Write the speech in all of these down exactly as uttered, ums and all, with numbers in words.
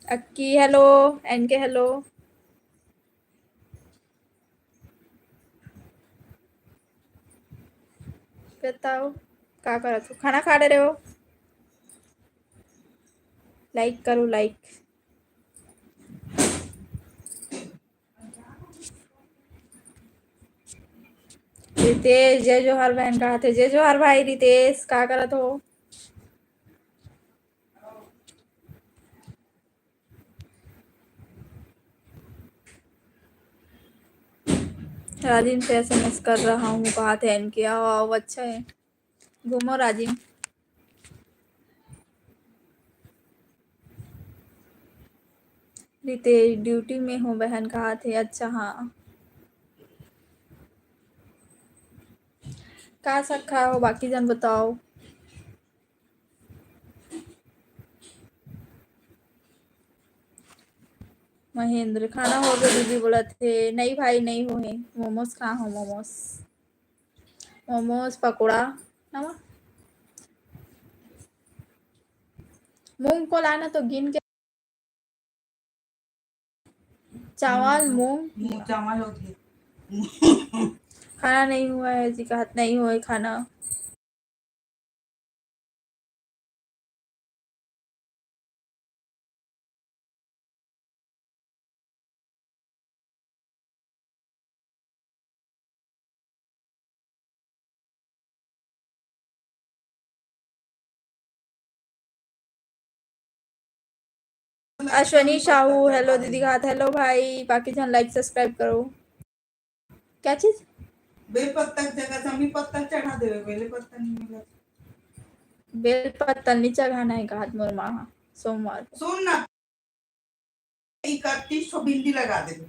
अक्की hello, N के hello। बताओ, का करत हो? खाना खा डरे हो? Like करो, like। रितेश, जय जोहार बहन, कहा थे? जय जोहार भाई रितेश, का करत हो? राजिम से एसएमएस कर रहा हूँ, कहा थे एन के। आओ, आओ, अच्छा है, घूमो राजिम। रितेश, ड्यूटी में हूँ बहन, कहा थे? अच्छा, हाँ। का साग खाए हो, बाकी जन बताओ। महेंद्र, खाना हो गया दीदी बोलत हे। नहीं भाई, नहीं हो हे। मोमोज खा हो, मोमोज। मोमोज, पकोड़ा, नवा। मूंग को लाना तो गिन के। चावल, मूंग। मूंग, चावल होथे। खाना नहीं हुआ है जी, कहत नहीं हुआ है खाना। अश्विनी साहू, hello दीदी घात, hello भाई, बाकी जन like subscribe करो। क्या चीज? बेल पत्ता के जगह से हमी पत्ता चढ़ा देवे, बेल पत्ता नहीं मिला। बेल पत्ता नहीं चढ़ाना है, कहा मोर माँ, सोमवार को। सुन ना, इकतीस ठो बिंदी लगा दे।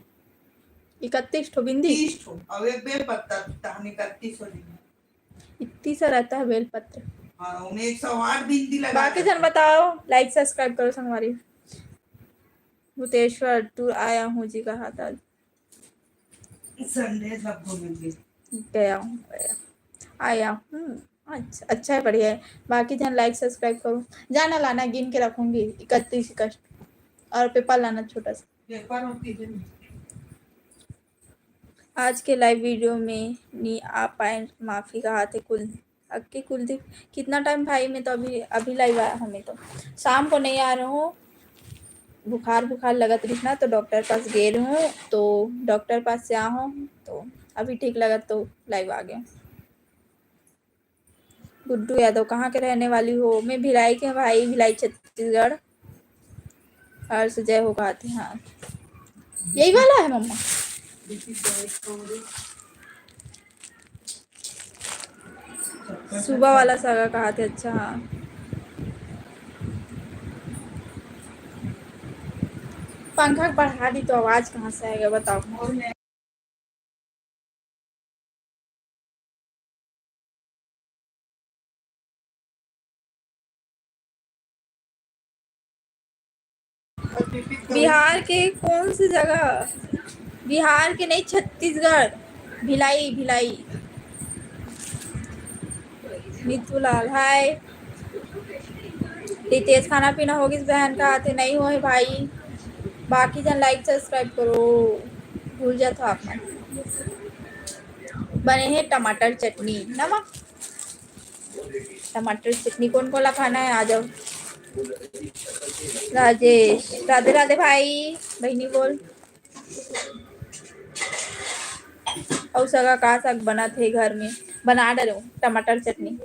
इकतीस ठो बिंदी? तीस ठो, और एक बेल पत्ता, तो हम इकतीस हो जाएंगे। इतनी सा रहता है बेल पत्र। हाँ, उन्हें एक सौ आठ बिंदी लगा बाकी दे। जन बताओ, like subscribe करो संगवारी। भूतेश्वर टूर आया हूँ जी, कहा था। संडे सबको मिल गई। गया हूँ, गया। आया हूँ। अच्छा, अच्छा है, बढ़िया है। बाकी जन like subscribe करो। जाना लाना गिन के रखूंगी, इकतीस कष्ट और पेपर लाना छोटा सा। पेपर और किधर है? आज के live video में नी आ पाए, माफी कहा थे कुल। अक्की कुलदीप, कितना टाइम भाई? मैं तो अभी, अभी live आया हूँ, मैं तो शाम को नहीं आ रहा हूँ, बुखार, बुखार लगत रहिस ना, तो डॉक्टर पास गे रहूँ, तो डॉक्टर पास से आ हूँ, तो अभी ठीक लगत तो live आ गया। गुड्डू यादव, कहाँ के रहने वाली हो? मैं भिलाई के भाई, भिलाई छत्तीसगढ़। हर्ष जय हो कहा थे, हाँ, यही वाला है मम्मा। सुबह वाला सागा कहा थे, अच्छा, हाँ। पंखा बढ़ा दी तो आवाज कहाँ से आएगा, बताओ। बिहार के कौन सी जगह? बिहार के नहीं, छत्तीसगढ़, भिलाई, भिलाई। मिथुलाल, हाय। रितेश, खाना पीना होगिस बहन? कहा थे नहीं होए भाई। बाकी जन like subscribe करो, भूल जात हो आप मन। बने हे टमाटर चटनी, नमक टमाटर चटनी। कौन कौन ला खाना है, आ जाओ। राजेश, राधे राधे भाई, बहिनी बोल। अउ सगा का साग बनत हे घर में? बना डरे हूँ टमाटर चटनी।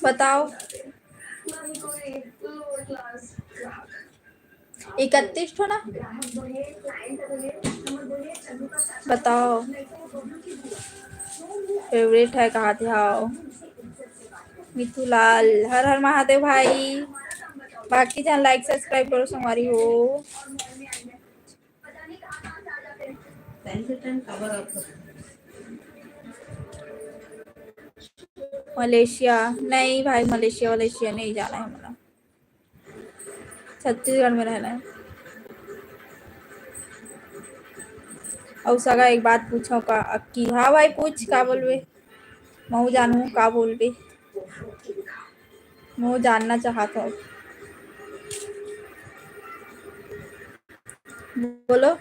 बताओ। इकतीस ठो ना? बताओ। Favourite है कहा थे? हाँ, मिथु लाल। हर हर महादेव भाई। बाकी जन like subscribe करो संगवारी हो। मलेशिया नहीं भाई, मलेशिया वलेशिया नहीं जाना है हमारा। छत्तीसगढ़ में रहना है। अउ सगा एक बात पूछो का अक्की? हाँ भाई, पूछ, का बोलबे? महू जानू का बोलबे, महू जानना चाहत हूँ। बोलो।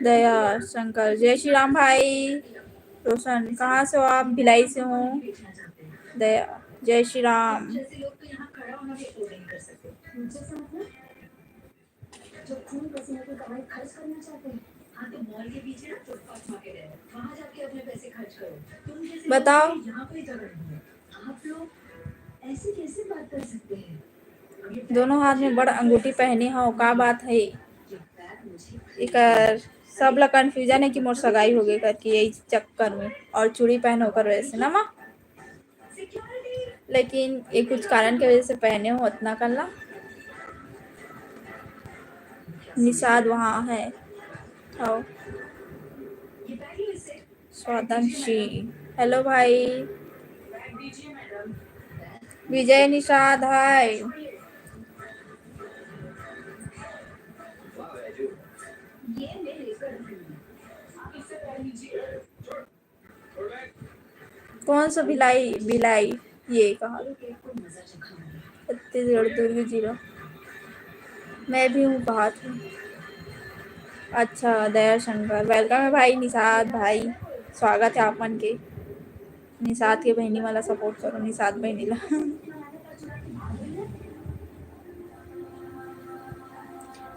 दया शंकर, जय श्री राम भाई। रोशन, कहाँ से हो आप? भिलाई से हूँ। दया, जय श्री राम। बताओ। दोनों हाथ में बड़ अंगूठी पहने हो, का बात है? एकर सब ला confusion है कि मोर सगाई हो गई करके, यही चक्कर में। और चूड़ी पहने ओकर वजह से ना माँ, लेकिन ये कुछ कारण के वजह से पहने हो उतना कर ला। निषाद वहाँ है। हाँ। स्वादंशी, हेलो भाई। विजय निषाद, हाय। कौन सा भिलाई? भिलाई, ये कहा? छत्तीसगढ़, दुर्ग जिला। मैं भी हूँ, कहा थी। अच्छा, दया शंकर, welcome है भाई निषाद भाई, स्वागत है आप मन के। निषाद के बहिनी वाला support करो, निषाद बहिनी ला।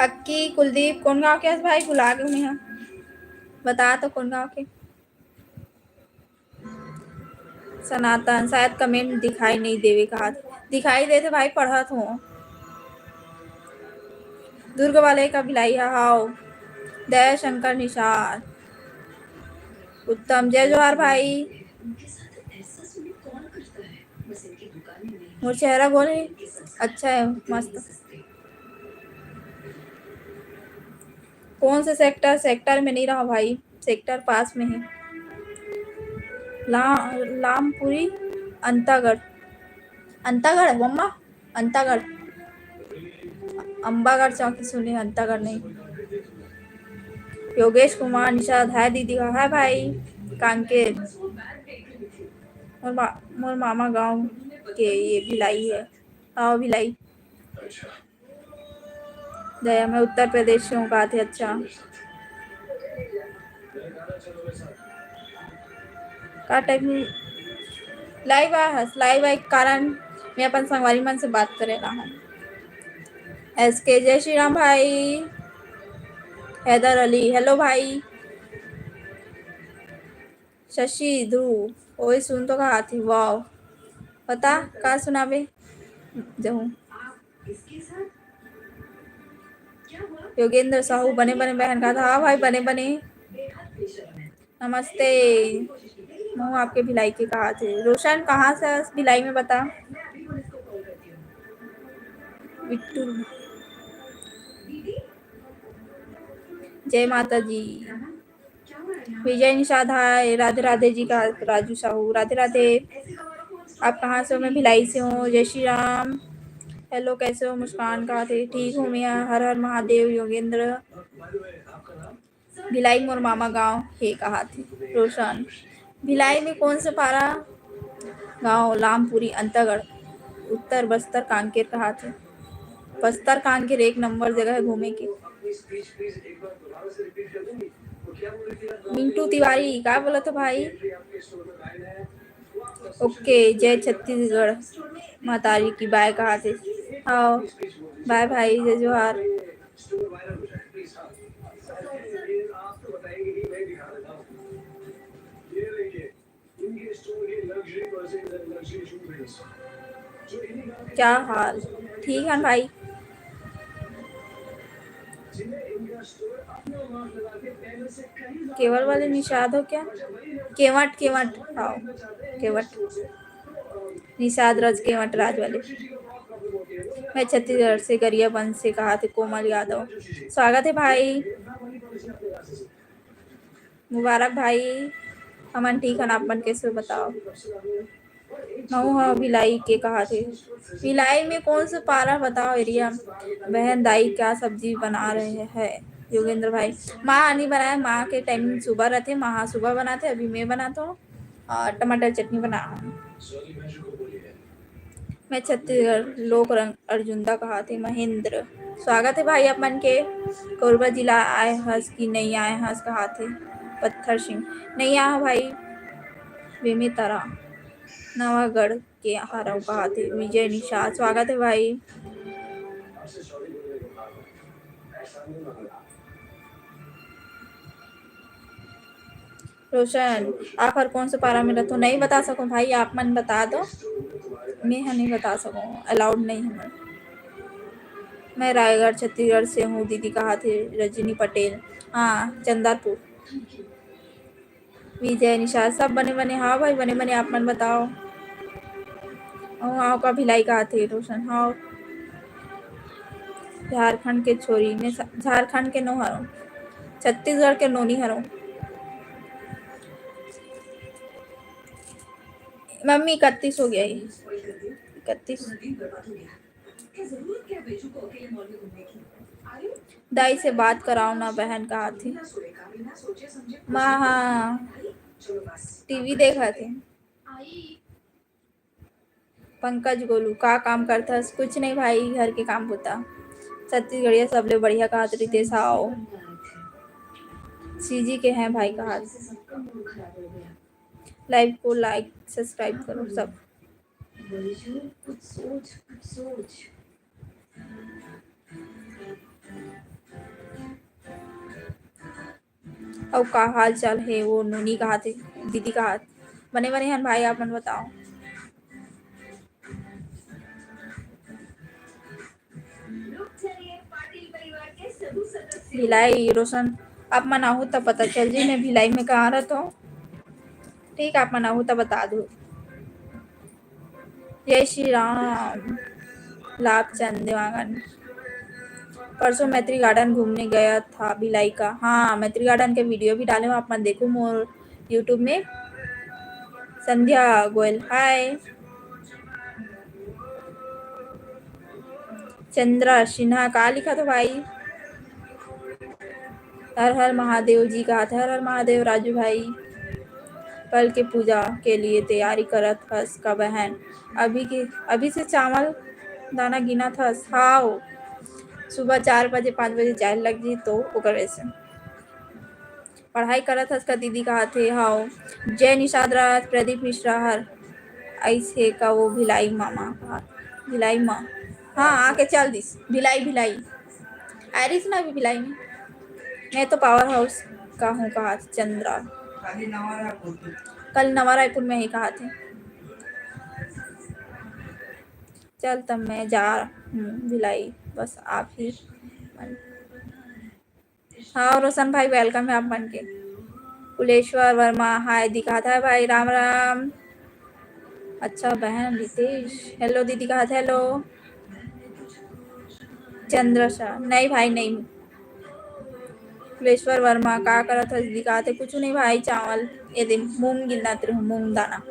अक्की, कुलदीप, कौन गाँव के हस भाई? भुला गए मैं, हाँ, बता तो कौन गाँव के। सनातन, शायद comment दिखाई नहीं देवे कहा। दिखाई देथे भाई, पढ़त हो। दुर्ग वाले का भिलाई है, हाव। दया शंकर निषाद। उत्तम, जय जोहार भाई। मोर चेहरा गोल है, अच्छा है, मस्त। कौन से sector? Sector में नहीं रहा भाई, sector पास में है। ला-, लामपुरी, अंतागढ़। अंतागढ़ है मम्मा, अंतागढ़। अम्बागढ़ चौकी सुने, अंतागढ़ नहीं। योगेश कुमार निषाद, हाय दीदी का, हाय भाई। कांकेर। मोर मा-, मोर मामा गांव के ये भिलाई है। आओ भिलाई। दया, मैं उत्तर प्रदेश से हूँ, कहा थे। अच्छा, का टाइप में live आ हस? Live आए के कारण मैं अपन संगवारी मन से बात करे रहा हूँ। एस के, जय श्री राम भाई। हैदर अली, हेलो भाई। शशि ध्रुव, ओए सुन तो कहा थी, वाओ। पता का सुनाबे? जहूँ। योगेंद्र साहू, बने बने बहन कहा था। हाँ भाई, बने बने। नमस्ते। मैं आपके भिलाई के कहा थे। रोशन, कहाँ से हस भिलाई में, बता। बिट्टू, जय माता जी। विजय निषाद, हाय। राधे राधे जी का, राजू साहू, राधे राधे। आप कहाँ से हो? मैं भिलाई से हूँ। जय श्री राम। हेलो, कैसे हो? मुस्कान कहा थे, ठीक हूँ मैं। हर हर महादेव। योगेंद्र, भिलाई मोर मामा गांव हे कहा थे। रोशन, भिलाई में कौन से पारा गांव? लामपुरी, अंतागढ़, उत्तर बस्तर कांकेर कहा थे। बस्तर कांकेर एक नंबर जगह है घूमे के। मिंटू तिवारी, का बोला था भाई? ओके, जय छत्तीसगढ़, मातारी की बाय कहा थे। हाँ, बाय भाई, जय जोहार। क्या हाल? ठीक है भाई। केवट वाले निषाद हो क्या? केवट, केवट, हाँ, केवट। निषाद राज, केवट राज वाले। मैं छत्तीसगढ़ से, गरियाबंद से कहा थे, कोमल यादव। स्वागत है भाई। मुबारक भाई, हमन ठीक हन, आप मन कैसे हो बताओ? महू ह भिलाई के कहाथे। भिलाई में कौन सा पारा बताओ एरिया? बहन दाई क्या सब्जी बना रहे हैं योगेंद्र भाई? माँ नहीं बनाए, माँ के टाइमिंग सुबह रहते, माँ सुबह बनाते, अभी मैं बनाता हूँ और टमाटर चटनी बना। मैं छत्तीसगढ़ लोक रंग अर्जुंदा कहाथे महेंद्र। स्वागत है भाई आप मन के। कोरबा जिला आए हस कि नहीं आए हस कहाथे पत्थर सिंह। नहीं आए भाई, बेमेतरा नवागढ़ के हरव कहाथे विजय निषाद। स्वागत है भाई। रोशन, आप हर कौन से पारा में रहते हो? नहीं बता सको भाई, आप मन बता दो, मैं ह नहीं बता सको, अलाउड नहीं है। मैं रायगढ़ छत्तीसगढ़ से हूँ दीदी कहाथे रजनी पटेल। हाँ, चंदरपुर। विजय निषाद सब बने बने। हाँ भाई, बने बने, आप मन बताओ। ओ, आओ का भिलाई कहाथे रोशन? हाँ, झारखंड के छोरी में, झारखंड के नो हरो, छत्तीसगढ़ के नोनी हरो। मम्मी, इकतीस हो गया ये, इकतीस। दाई से बात कराओ ना बहन कहाथे। माँ, हाँ, टीवी देखा थे। पंकज गोलू, का काम करथस? कुछ नहीं भाई, घर के काम होता। छत्तीसगढ़िया सबले बढ़िया कहाथे रितेश। आओ, सीजी के हैं भाई कहाथे। लाइव को लाइक सब्सक्राइब करो सब। अउ का हाल चाल हे वो नोनी कहाथे, दीदी कहाथे? बने बने हन भाई, आप मन बताओ। भिलाई रोशन, आप मन आहू त पता चल जी, मैं भिलाई में कहाँ रहता हूँ। ठीक, आप मन आहू त बता दो। जय श्री राम। लाभचंद देवांगन, परसों मैत्री गार्डन घूमने गया था भिलाई का। हाँ, मैत्री गार्डन के वीडियो भी डाले हूँ, आप मन देखो मोर YouTube में। संध्या गोयल, हाय। चंद्रा सिन्हा, का लिखा था भाई? हर हर महादेव जी कहाथे, हर हर महादेव राजू भाई। कल के पूजा के लिए तैयारी करत हस का बहन? अभी के, अभी से चावल दाना गिनत हस? हाव, सुबह चार बजे, पाँच बजे जाए लग जी तो ओकर वजह से। पढ़ाई करत हस का दीदी कहाथे? हाव। जय निषाद राज, प्रदीप मिश्रा हर आइस हे का वो भिलाई मामा कहाथे? भिलाई माँ, हाँ, आके चल दिस भिलाई, भिलाई। आइरिस ना अभी भिलाई में। मैं तो पावर हाउस का हूँ कहाथे चंद्रा। कल नवा रायपुर में ही कहाथे। चल तब मैं जा हूँ भिलाई, बस आप ही। हाँ, रोशन भाई, welcome है आप मन के। कुलेश्वर वर्मा, हाय दीदी कहाथे भाई, राम राम। अच्छा बहन रितेश, hello दीदी कहाथे, hello। चंद्र शाह, नहीं भाई, नहीं। कुलेश्वर वर्मा, का करत हस दीदी कहाथे? कुछ नहीं भाई, चावल, ये दे मूंग गिनत रहूं, मूंग दाना।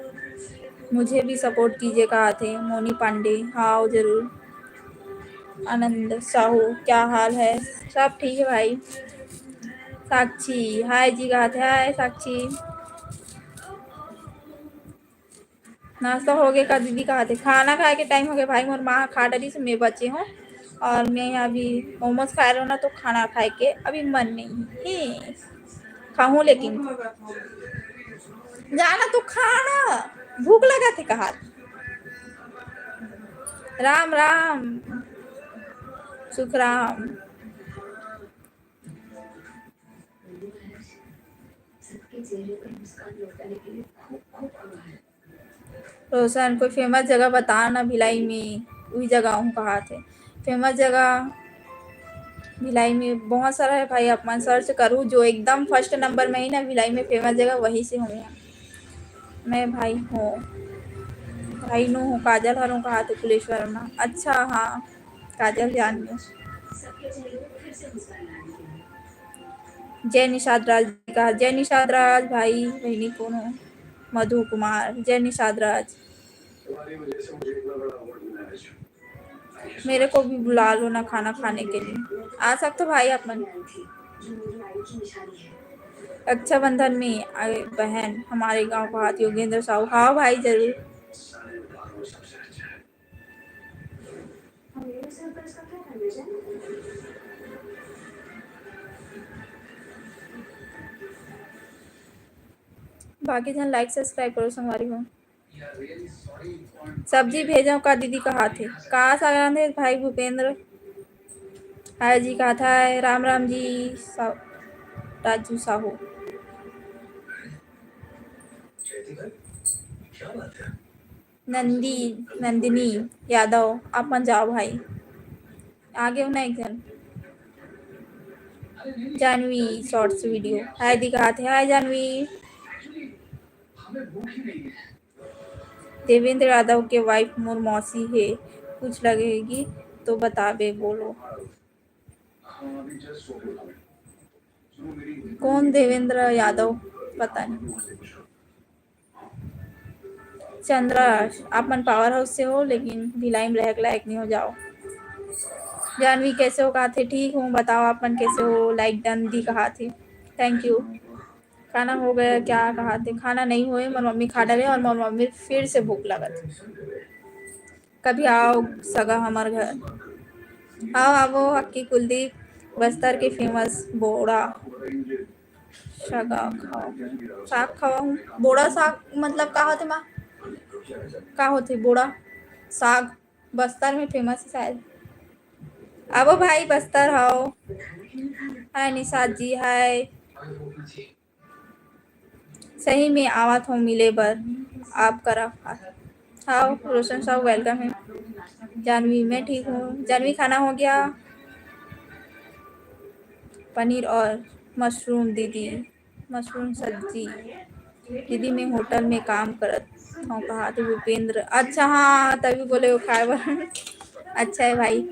मुझे भी support कीजिए कहाथे मोनी पांडे। हाँ, जरूर। आनंद साहू, क्या हाल है? सब ठीक है भाई। साक्षी, हाय जी कहाथे, हाय साक्षी। नाश्ता हो गया का दीदी कहाथे? खाना खाए के टाइम हो गया भाई, मोर माँ खा डाली से मैं बचे हूँ और मैं अभी मोमोज खाए रहो ना, तो खाना खाए के अभी मन नहीं है। खाहूँ लेकिन जाना तो खाना, भूख लगा थे कहा। राम राम सुखराम। रोशन, कोई famous जगह बता ना भिलाई में, उही जगह हूँ कहाथे। Famous जगह भिलाई में बहुत सारा है भाई, आप मन search करू, जो एकदम first number में ही ना भिलाई में famous जगह, वही से हूँ मैं। भाई हूँ, भाई नो हूँ, काजल हर हूँ कहाथे कुलेश्वर में। अच्छा, हाँ, काजल जान में। जय निषाद राज जी का, जय निषाद राज भाई, बहिनी कौन हो? मधु कुमार, जय निषाद राज। मेरे को भी बुला लो ना खाना खाने के लिए। आ सकते हो भाई अपन। रक्षाबंधन में आए बहन हमारे गांव का हाथ योगेंद्र साहू। हाँ भाई, जरूर। बाकी जन लाइक सब्सक्राइब करो संगवारी हो। सब्जी भेजो का दीदी कहाथे। का साग रांधे भाई भूपेंद्र? हाय जी कहाथे। राम राम जी सा-, राजू साहू। नंदी, नंदिनी यादव, आप मन जाओ भाई। आगे हो ना एक जन। Janvi shorts video. हाय दी कहाथे। हाय जानवी। देवेंद्र यादव के वाइफ मोर मौसी हे, कुछ लगेगी तो बताबे बोलो। कौन देवेंद्र यादव? पता नहीं। चंद्रा, आप मन पावर हाउस से हो, लेकिन भिलाई में रहक लायक नहीं हो, जाओ। जानवी कैसे हो? कहाथे ठीक हूँ, बताओ आप मन कैसे हो? लाइक डन दी कहाथे, थैंक यू। खाना हो गया क्या? कहाथे खाना नहीं होए, मोर मम्मी खा डरे और मोर मम्मी फिर से भूख लगत। कभी आओ सगा हमर घर। आओ, आवो, अक्की कुलदीप, बस्तर के फेमस बोड़ा सगा खाओ। साग खाओ, बोड़ा साग मतलब का होथे माँ? का होथे बोड़ा साग? बस्तर में फेमस है शायद। आवो भाई, बस्तर हाओ। हाय निषाद जी, हाय। सही में आवत हो मिले बर आप करा। हाओ रोशन साहू, वेलकम है। जानवी, मैं ठीक हूँ। जानवी, खाना हो गया? पनीर और मशरूम दीदी, मशरूम सब्जी। दीदी, मैं होटल में काम करत हूँ, कहाथे भूपेंद्र। अच्छा, हाँ, तभी बोले वो खाए बर। अच्छा है भाई।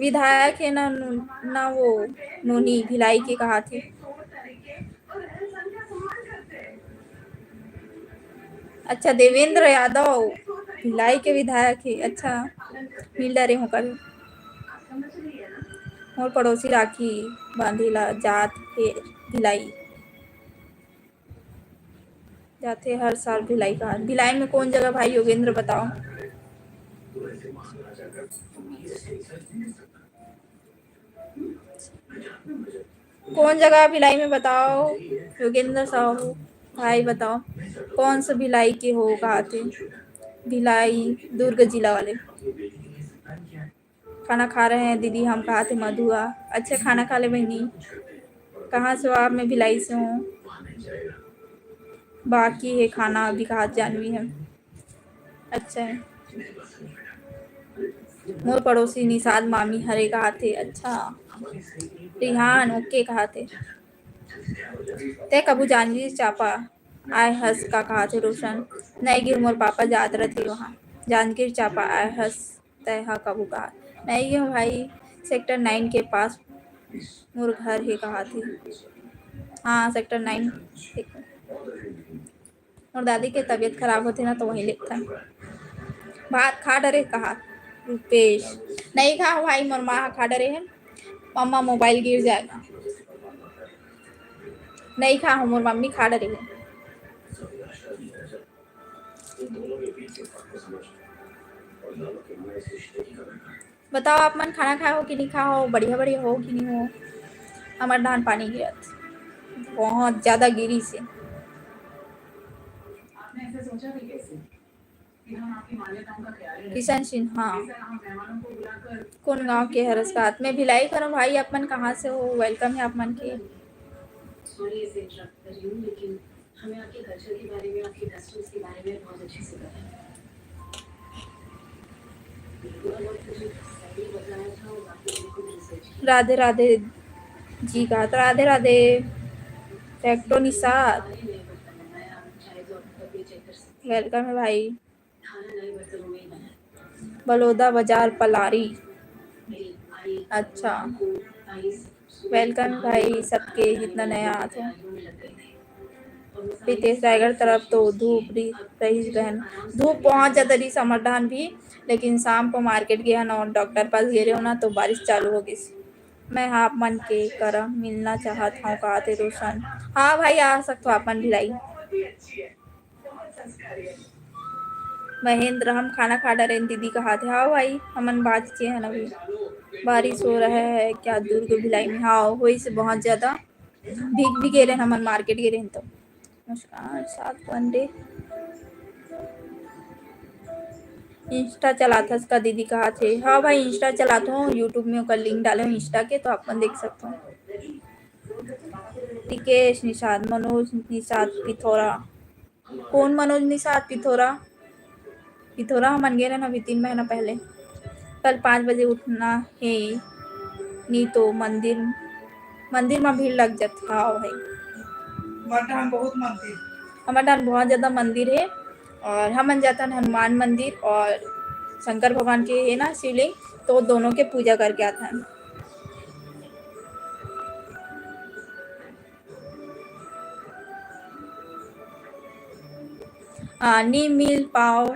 विधायक है ना, नु-, ना वो नोनी भिलाई के कहाथे। अच्छा, देवेंद्र यादव भिलाई के विधायक है। अच्छा, मिल रहे हो कभी। मोर पड़ोसी राखी बांधे ला जात हे भिलाई। जाथे हर साल भिलाई कहाथे। भिलाई में कौन जगह भाई योगेंद्र बताओ? कौन जगह भिलाई में बताओ? योगेंद्र साहू भाई बताओ, कौन सा भिलाई के हो कहाथे? भिलाई दुर्ग जिला वाले। खाना खा रहे हैं दीदी हम कहाथे मधुआ। अच्छा, खाना खा ले बहनी। कहाँ से हो आप? मैं भिलाई से हूँ। बाकी है खाना अभी कहाथे जानवी है। अच्छा है। मोर पड़ोसी निषाद मामी हरे कहाथे। अच्छा। रिहान ओके कहाथे। ते कभू जांजगीर चांपा आए हस का कहाथे रोशन? नहीं गे, मोर पापा जात रथे वहाँ। जांजगीर चांपा आए हस तय हा कभू कहा? नहीं गे भाई, सेक्टर नाइन के पास मोर घर हे कहाथे। हाँ, सेक्टर नाइन। मोर दादी के तबीयत खराब होथे ना, तो वहीं लेथन। भात खा डरे कहा रुपेश? नहीं खा भाई, मोर माँ खा डरे है। मम्मा मोबाइल गिर जाएगा। नहीं खा हूँ, मोर मम्मी खा डरे है। बताओ, आप मन खाना खाए हो कि नहीं खाए हो? बढ़िया बढ़िया हो कि नहीं हो? हमर धान पानी गिरत, बहुत ज्यादा गिरी से। किशन सिंह, हाँ। कौन गांव के हरस का? मैं भिलाई करो भाई, आप मन कहाँ से हो? वेलकम है आप मन के। हमें आपके कल्चर के बारे में, आपके कस्टम्स के बारे में बहुत अच्छे से पता है। राधे राधे जी का, राधे राधे। फैक्टो निषाद, वेलकम है भाई। बलौदा बाजार पलारी। अच्छा, वेलकम भाई सबके जितना नया आत हो। रितेश रायगढ़ तरफ तो धूप रहिस बहन, धूप बहुत ज्यादा रहिस हमर डहान भी, लेकिन शाम को मार्केट गे हन और डॉक्टर पास गे रहे हो ना, तो बारिश चालू हो गई। मैं आप मन के करा मिलना चाहत हूँ, कहा थे रोशन। हाँ भाई, आ सकते हो आप मन भिलाई। महेंद्र, हम खाना खा डरेन दीदी, कहा थे। हाँ भाई, हमन बात किए हैं अभी। बारिश हो रहा है क्या दुर्ग भिलाई में? हाँ, वही से बहुत ज्यादा भीग भी गे रहे हमन, मार्केट गे रहे तो। मुस्कान सात पंडे। इंस्टा चलाथस का दीदी, कहा थे। हाँ भाई, इंस्टा चलात हूँ, यूट्यूब में ओकर लिंक डाले हूँ इंस्टा के, तो अपन देख सकते हो। टिकेश निषाद, मनोज निषाद पिथौरा। कौन मनोज निषाद पिथौरा? पिथौरा हमन गे रहन अभी तीन महीना पहले। कल पाँच बजे उठना है, नहीं तो मंदिर, मंदिर में भीड़ लग जाती। हाँ भाई, हमर डहान बहुत मंदिर, हमर डहान बहुत ज्यादा मंदिर है। और हमन जाथन हनुमान मंदिर और शंकर भगवान के है ना शिवलिंग, तो दोनों के पूजा करके आथन। हाँ, नी मिल पाओ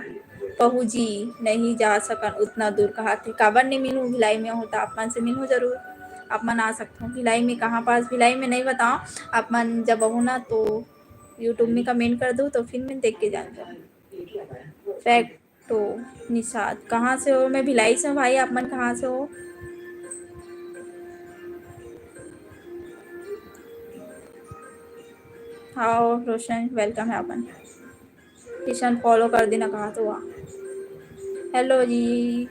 पहू जी, नहीं जा सकन उतना दूर, कहा थे। काबर नहीं मिलूँ, भिलाई में हो तो आप मन से मिलूँ जरूर। आप मन आ सकते हो भिलाई में। कहाँ पास भिलाई में नहीं बताओ, आप मन जब हो ना तो यूट्यूब में कमेंट कर दो, तो फिर मैं देख के जान जाऊँ। फैक्ट तो निषाद, कहाँ से हो? मैं भिलाई से हूँ भाई, आप मन कहाँ से हो? हाँ रोशन, वेलकम है अपन। किशन फॉलो कर देना, कहा तो वाह। हेलो जी,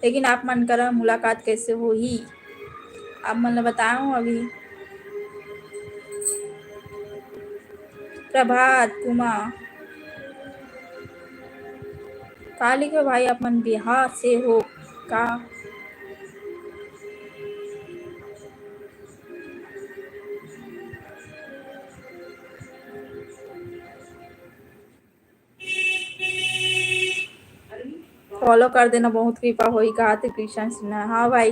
लेकिन आप मन करा मुलाकात कैसे होही? आप मन ला बताए हूँ अभी। प्रभात कुमार, का लिखे भाई, आप मन बिहार से हो का? फॉलो कर देना, बहुत कृपा होई, कहा थे कृष्ण सिन्हा। हाँ भाई,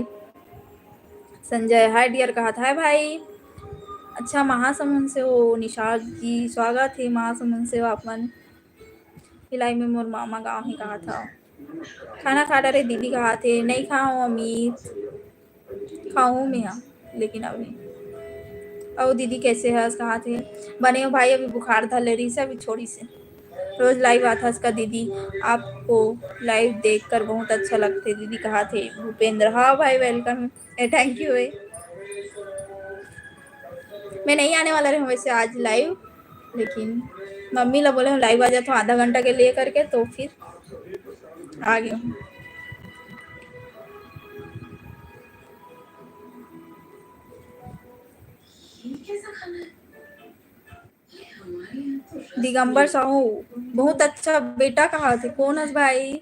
संजय हाय डियर कहा था भाई। अच्छा, महासमुंद से हो निषाद जी, स्वागत है महासमुंद से हो आप मन। भिलाई में मोर मामा गांव है, कहा था। खाना खा डरे दीदी, कहा थे। नहीं खाओ अमित, खाऊं मैं हा, लेकिन अभी। अउ दीदी कैसे हस, कहा थे। बने हो भाई, अभी बुखार धर ले रही से, अभी छोड़ी से। रोज लाइव आथस का दीदी? आपको लाइव देखकर बहुत अच्छा लगते दीदी, कहा थे भूपेंद्र। हाँ भाई, वेलकम, थैंक यू भाई। मैं नहीं आने वाला रही हूँ वैसे आज लाइव, लेकिन मम्मी ला बोले हूँ लाइव आ जाता हूँ आधा घंटा के लिए करके, तो फिर आ गई हूँ। दिगंबर साहू, बहुत अच्छा बेटा, कहा थे। कौन हस भाई?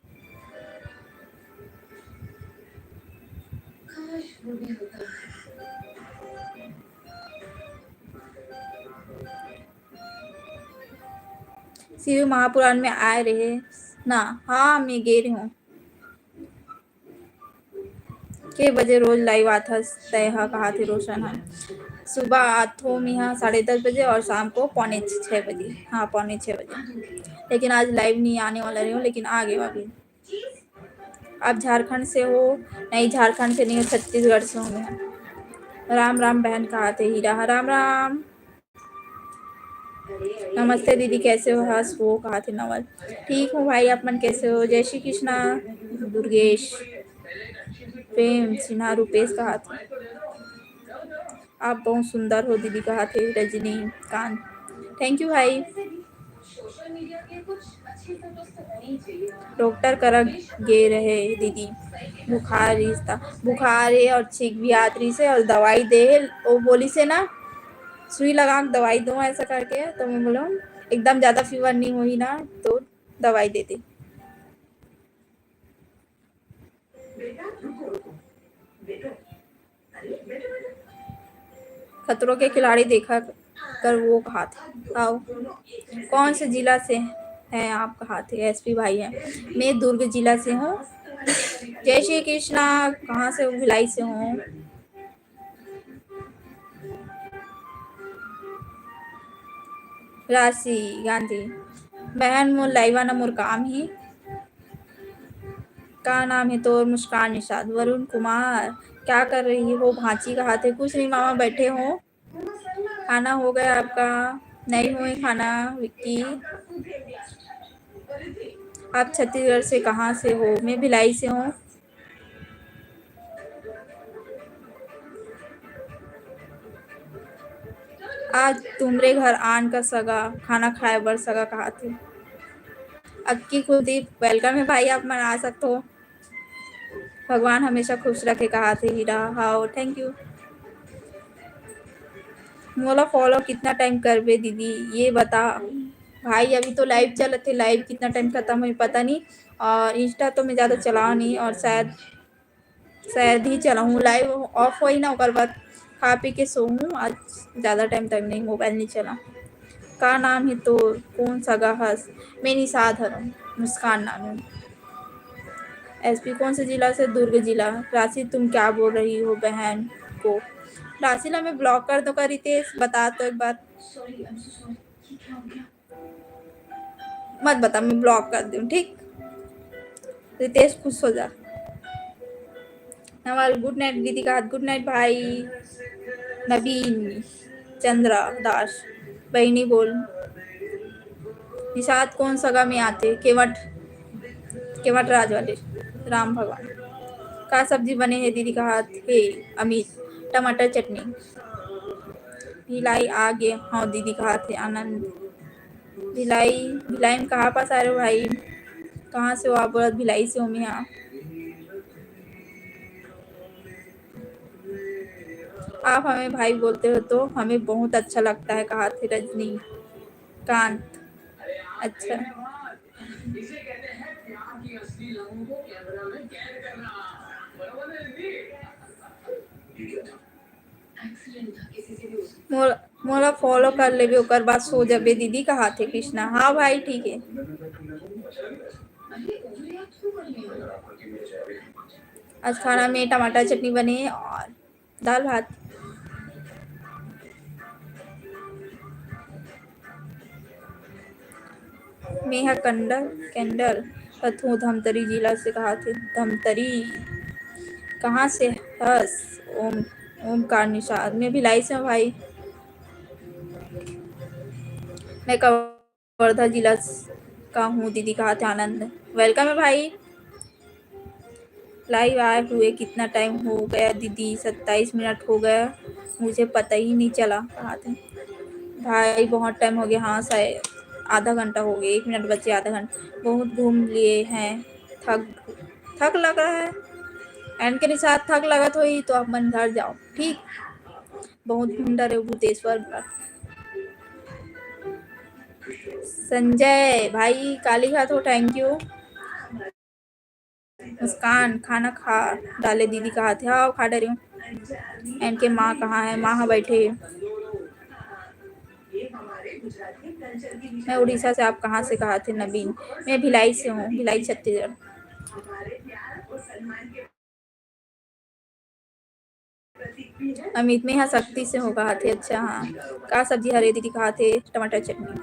शिव महापुराण में आए रहे ना? हाँ, मैं गे रहे हूँ। के बजे रोज लाइव आथस तय ह, कहा थे रोशन ह। सुबह आथो मिहा साढ़े दस बजे और शाम को पौने छः बजे। हाँ, पौने छः बजे, लेकिन आज लाइव नहीं आने वाला रही हूँ, लेकिन आ गए अभी। आप झारखंड से हो? नहीं, झारखंड से नहीं हो, छत्तीसगढ़ से हूँ मैं। राम राम बहन, कहा थे हीरा। राम राम। नमस्ते दीदी, कैसे हो? हस हो, कहा थे नवल। ठीक हूँ भाई, आप मन कैसे हो? जय श्री कृष्णा। दुर्गेश प्रेम सिन्हा, रूपेश कहा थे। आप बहुत सुंदर हो दीदी, कहा थे रजनीकांत। थैंक यू भाई। डॉक्टर करा गे रहे दीदी, बुखार रिस था, बुखार है और छींक भी आत रिस है और दवाई दे है, वो बोली से ना सुई लगा के दवाई दो ऐसा करके, तो मैं बोला एकदम ज्यादा फीवर नहीं हुई ना तो दवाई दे दे। खतरों के खिलाड़ी देखा कर वो कहा था। आओ, कौन से जिला से हैं आप? कहा थे एसपी भाई हैं। मैं दुर्ग जिला से हूँ। जय श्री कृष्णा। कहाँ से हो? भिलाई से हूँ। राशि गांधी, बहन मोर live आना मोर काम ही। का नाम है तोर? मुस्कान निषाद। वरुण कुमार, क्या कर रही हो भांची? कहा थे कुछ नहीं मामा, बैठे हो। खाना हो गया आपका? नहीं हुए खाना विक्की। आप छत्तीसगढ़ से कहाँ से हो? मैं भिलाई से हूँ। आज तुमरे घर आन का सगा, खाना खाए बर सगा कहा थे। अक्की कुलदीप, welcome है भाई, आप मन आ सकते हो। भगवान हमेशा खुश रखे कहा थे हीरा। हाँ, thank you। मोला follow कितना time करबे दीदी, ये बता। भाई अभी तो live चलत हे, live कितना time खत्म होही पता नहीं, और Insta तो मैं ज़्यादा चलाओ नहीं, और शायद शायद ही चलाऊँ, live off होही ना, ओकर बाद खा पी के सोहूँ। आज ज़्यादा time तक नहीं mobile नहीं चला। का नाम है तोर? कौन सगा हस? मैं निषाद हरम, मुस्कान नाम है। एसपी कौन से जिला से? दुर्ग जिला। राशि तुम क्या बोल रही हो बहन को? राशि ला मैं block कर दूँ का रितेश? बता तो एक बार। मत बता, मैं block कर दूँ, ठीक? रितेश खुश हो जा। नवल good night दीदी कहा, good night भाई। नवीन चंद्रा दास, बहिनी बोल। निषाद कौन सगा में आते? केवट, केवट राज वाले राम भगवान। का सब्जी बने है दीदी कहा थे? अमित, टमाटर चटनी। भिलाई आ गे हव दीदी कहा थे आनंद। भिलाई, भिलाई में कहाँ पास आ रहे हो भाई? कहाँ से हो आप? बोलत भिलाई से हूँ मैं। हाँ, आप हमें भाई बोलते हो तो हमें बहुत अच्छा लगता है कहा थे रजनीकांत। अच्छा। मोला follow कर लेबे, ओकर बाद सो जाबे दीदी कहा थे कृष्णा। हाँ भाई, ठीक है। आज खाना में टमाटर चटनी बने और दाल भात। मेहा कंडल, कैंडल, कथू धमतरी जिला से कहा थे। धमतरी कहाँ से हस? ओम, ओमकार निषाद। मैं भिलाई से हूँ भाई। मैं कवर्धा जिला का हूँ दीदी कहा थे आनंद। Welcome है भाई। Live आए हुए कितना time हो गया दीदी? सत्ताईस मिनट हो गया, मुझे पता ही नहीं चला। कहा थे भाई बहुत time हो गया। हाँ शायद आधा घंटा हो गया, एक मिनट बचे आधा घंटा। बहुत घूम लिए हैं, थक थक लग रहा है। एंड के साथ थक लगत होई तो अपन घर जाओ, ठीक? बहुत घूम डरे भूतेश्वर। संजय भाई काली घाट हो, thank you। मुस्कान खाना खा डाले दीदी कहा थे। हाँ खा डरे हूँ। एंड के माँ कहाँ है? माँ हाँ बैठे। मैं उड़ीसा से, आप कहाँ से कहा थे नवीन? मैं भिलाई से हूँ, भिलाई छत्तीसगढ़। अमित में यहाँ सख्ती से हो कहा थे। अच्छा हाँ, का सब्जी हरे दीदी कहा थे? टमाटर चटनी।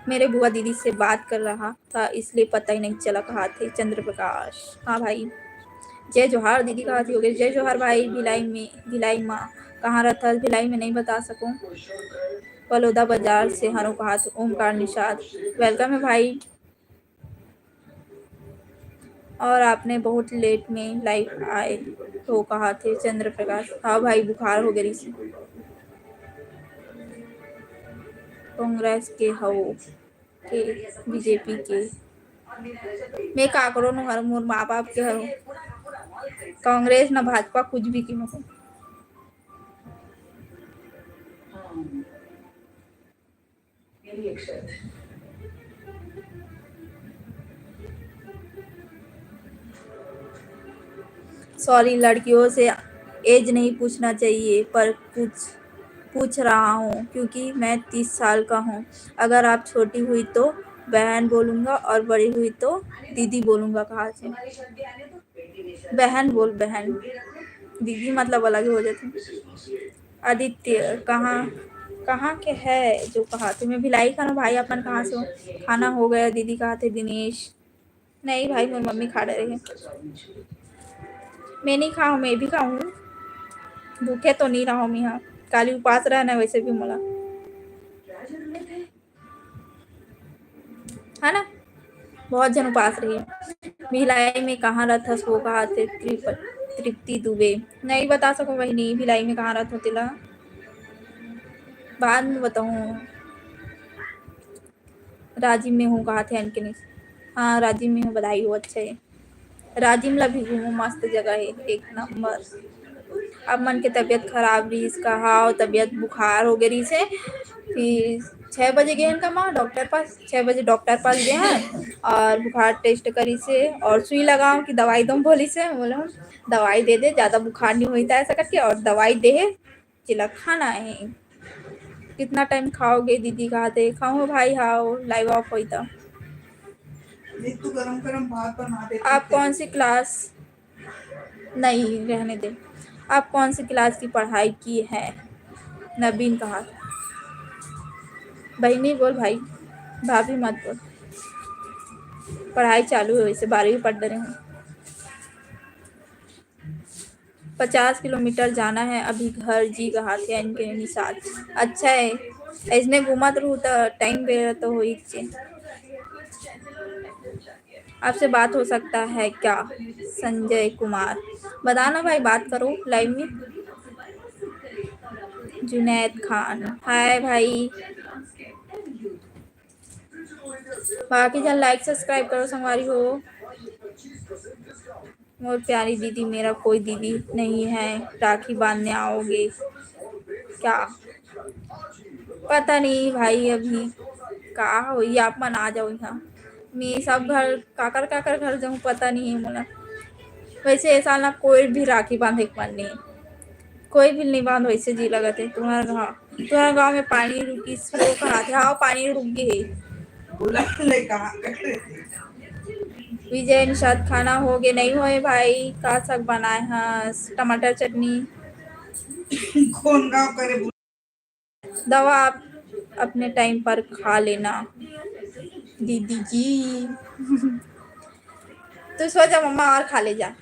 मेरे बुआ दीदी से बात कर रहा था इसलिए पता ही नहीं चला कहा थे चंद्र प्रकाश। हाँ भाई, जय जोहार दीदी कहा थे। हो गए जय जोहार भाई। भिलाई में, भिलाई माँ कहाँ रहता है? भिलाई में नहीं बता सकूँ। बलौदा बाजार से हरो कहा थे ओमकार निषाद। Welcome है भाई। और आपने बहुत late में live आए हो कहा थे चंद्र प्रकाश। हाँ भाई बुखार हो गई। कांग्रेस के हो के बीजेपी के? मैं काकरो नो हर मोर माँ बाप के हरो। कांग्रेस ना भाजपा कुछ भी के नो। Sorry, लड़कियों से age नहीं पूछना चाहिए, पर पूछ पूछ रहा हूँ क्योंकि मैं तीस साल का हूँ। अगर आप छोटी हुई तो बहन बोलूँगा और बड़ी हुई तो दीदी बोलूँगा। कहा से बहन बोल बहन, दीदी मतलब अलग हो जाते। आदित्य कहाँ कहाँ के है जो कहाथे? मैं भिलाई खाना भाई, अपन कहाँ से हो? खाना हो गया दीदी कहाथे दिनेश। नहीं भाई, मोर मम्मी खा डरे हे। मैं नहीं खाऊँ, मैं भी खाऊँ। भूखे तो नहीं रहो मैं, हाँ। काली उपास रहना वैसे भी मोला, है ना? बहुत जन उपास रही। भिलाई में कहाँ रहथस वो कहाथे? तृप-, तृप्ति दुबे। नहीं बता सको बहिनी, भिलाई में कहाँ रहत हो तेला। बाद में बताऊँ। राजिम में हूँ कहाथे अनके नहीं। हाँ, राजिम में हूँ, बधाई हो, अच्छा है। राजिम ला भी घूमो, मस्त जगह है, एक नंबर। अब मन के तबीयत खराब रहिस का, हाँ, तबीयत बुखार हो गए रहिस है। फिर छः बजे गए हैं का माँ डॉक्टर पास, छः बजे डॉक्टर पास गए हैं और बुखार टेस्ट करिस है और सुई लगाओ कि दवाई दो बोलिस है। बोले हम दवाई दे दे, ज़्यादा बुखार नहीं होता ऐसा करके, और दवाई दे है, जेला खाना है। कितना टाइम खाओगे दीदी कहाथे? खाऊँ भाई, हाँ, लाइव ऑफ होई त। नहीं, तू गरम गरम भात बना दे। आप कौन सी क्लास? नहीं, रहने दे। आप कौन सी क्लास की पढ़ाई की है? नवीन कहाथे। बहिनी बोल भाई, भाभी मत बोल। पढ़ाई चालू है, वैसे बारहवीं पढ़ रहे हैं। पचास किलोमीटर जाना है अभी घर जी कहाथे अनके निषाद। अच्छा है, ऐसने घूमत रहू त टाइम बेरा तो होई चे। आपसे बात हो सकता है क्या? संजय कुमार, बताना भाई, बात करो लाइव में। जुनैद खान, हाय भाई। बाकी जन लाइक सब्सक्राइब करो संगवारी हो। मोर प्यारी दीदी, मेरा कोई दीदी नहीं है, राखी बांधने आओगे क्या? पता नहीं भाई, अभी का होई, आप मन आ जाओ यहाँ। मैं सब घर, काकर काकर घर जाऊँ, पता नहीं है मोला। वैसे ऐसा ना कोई भी राखी बांधे के मन नहीं, कोई भी नहीं बांध वैसे जी लगत है। तुम्हारा गाँव, तुम्हारा गाँव में पानी रुकिस वो कहाथे? हाँ, पानी रुक गए है। बोला ले कहाँ कर? विजय निषाद, खाना हो गए? नहीं होए भाई, का साग बनाए हस? टमाटर चटनी। कौन गाँव करे? दवा आप अपने टाइम पर खा लेना दीदी जी। तू सो जा मम्मा और खा ले जा।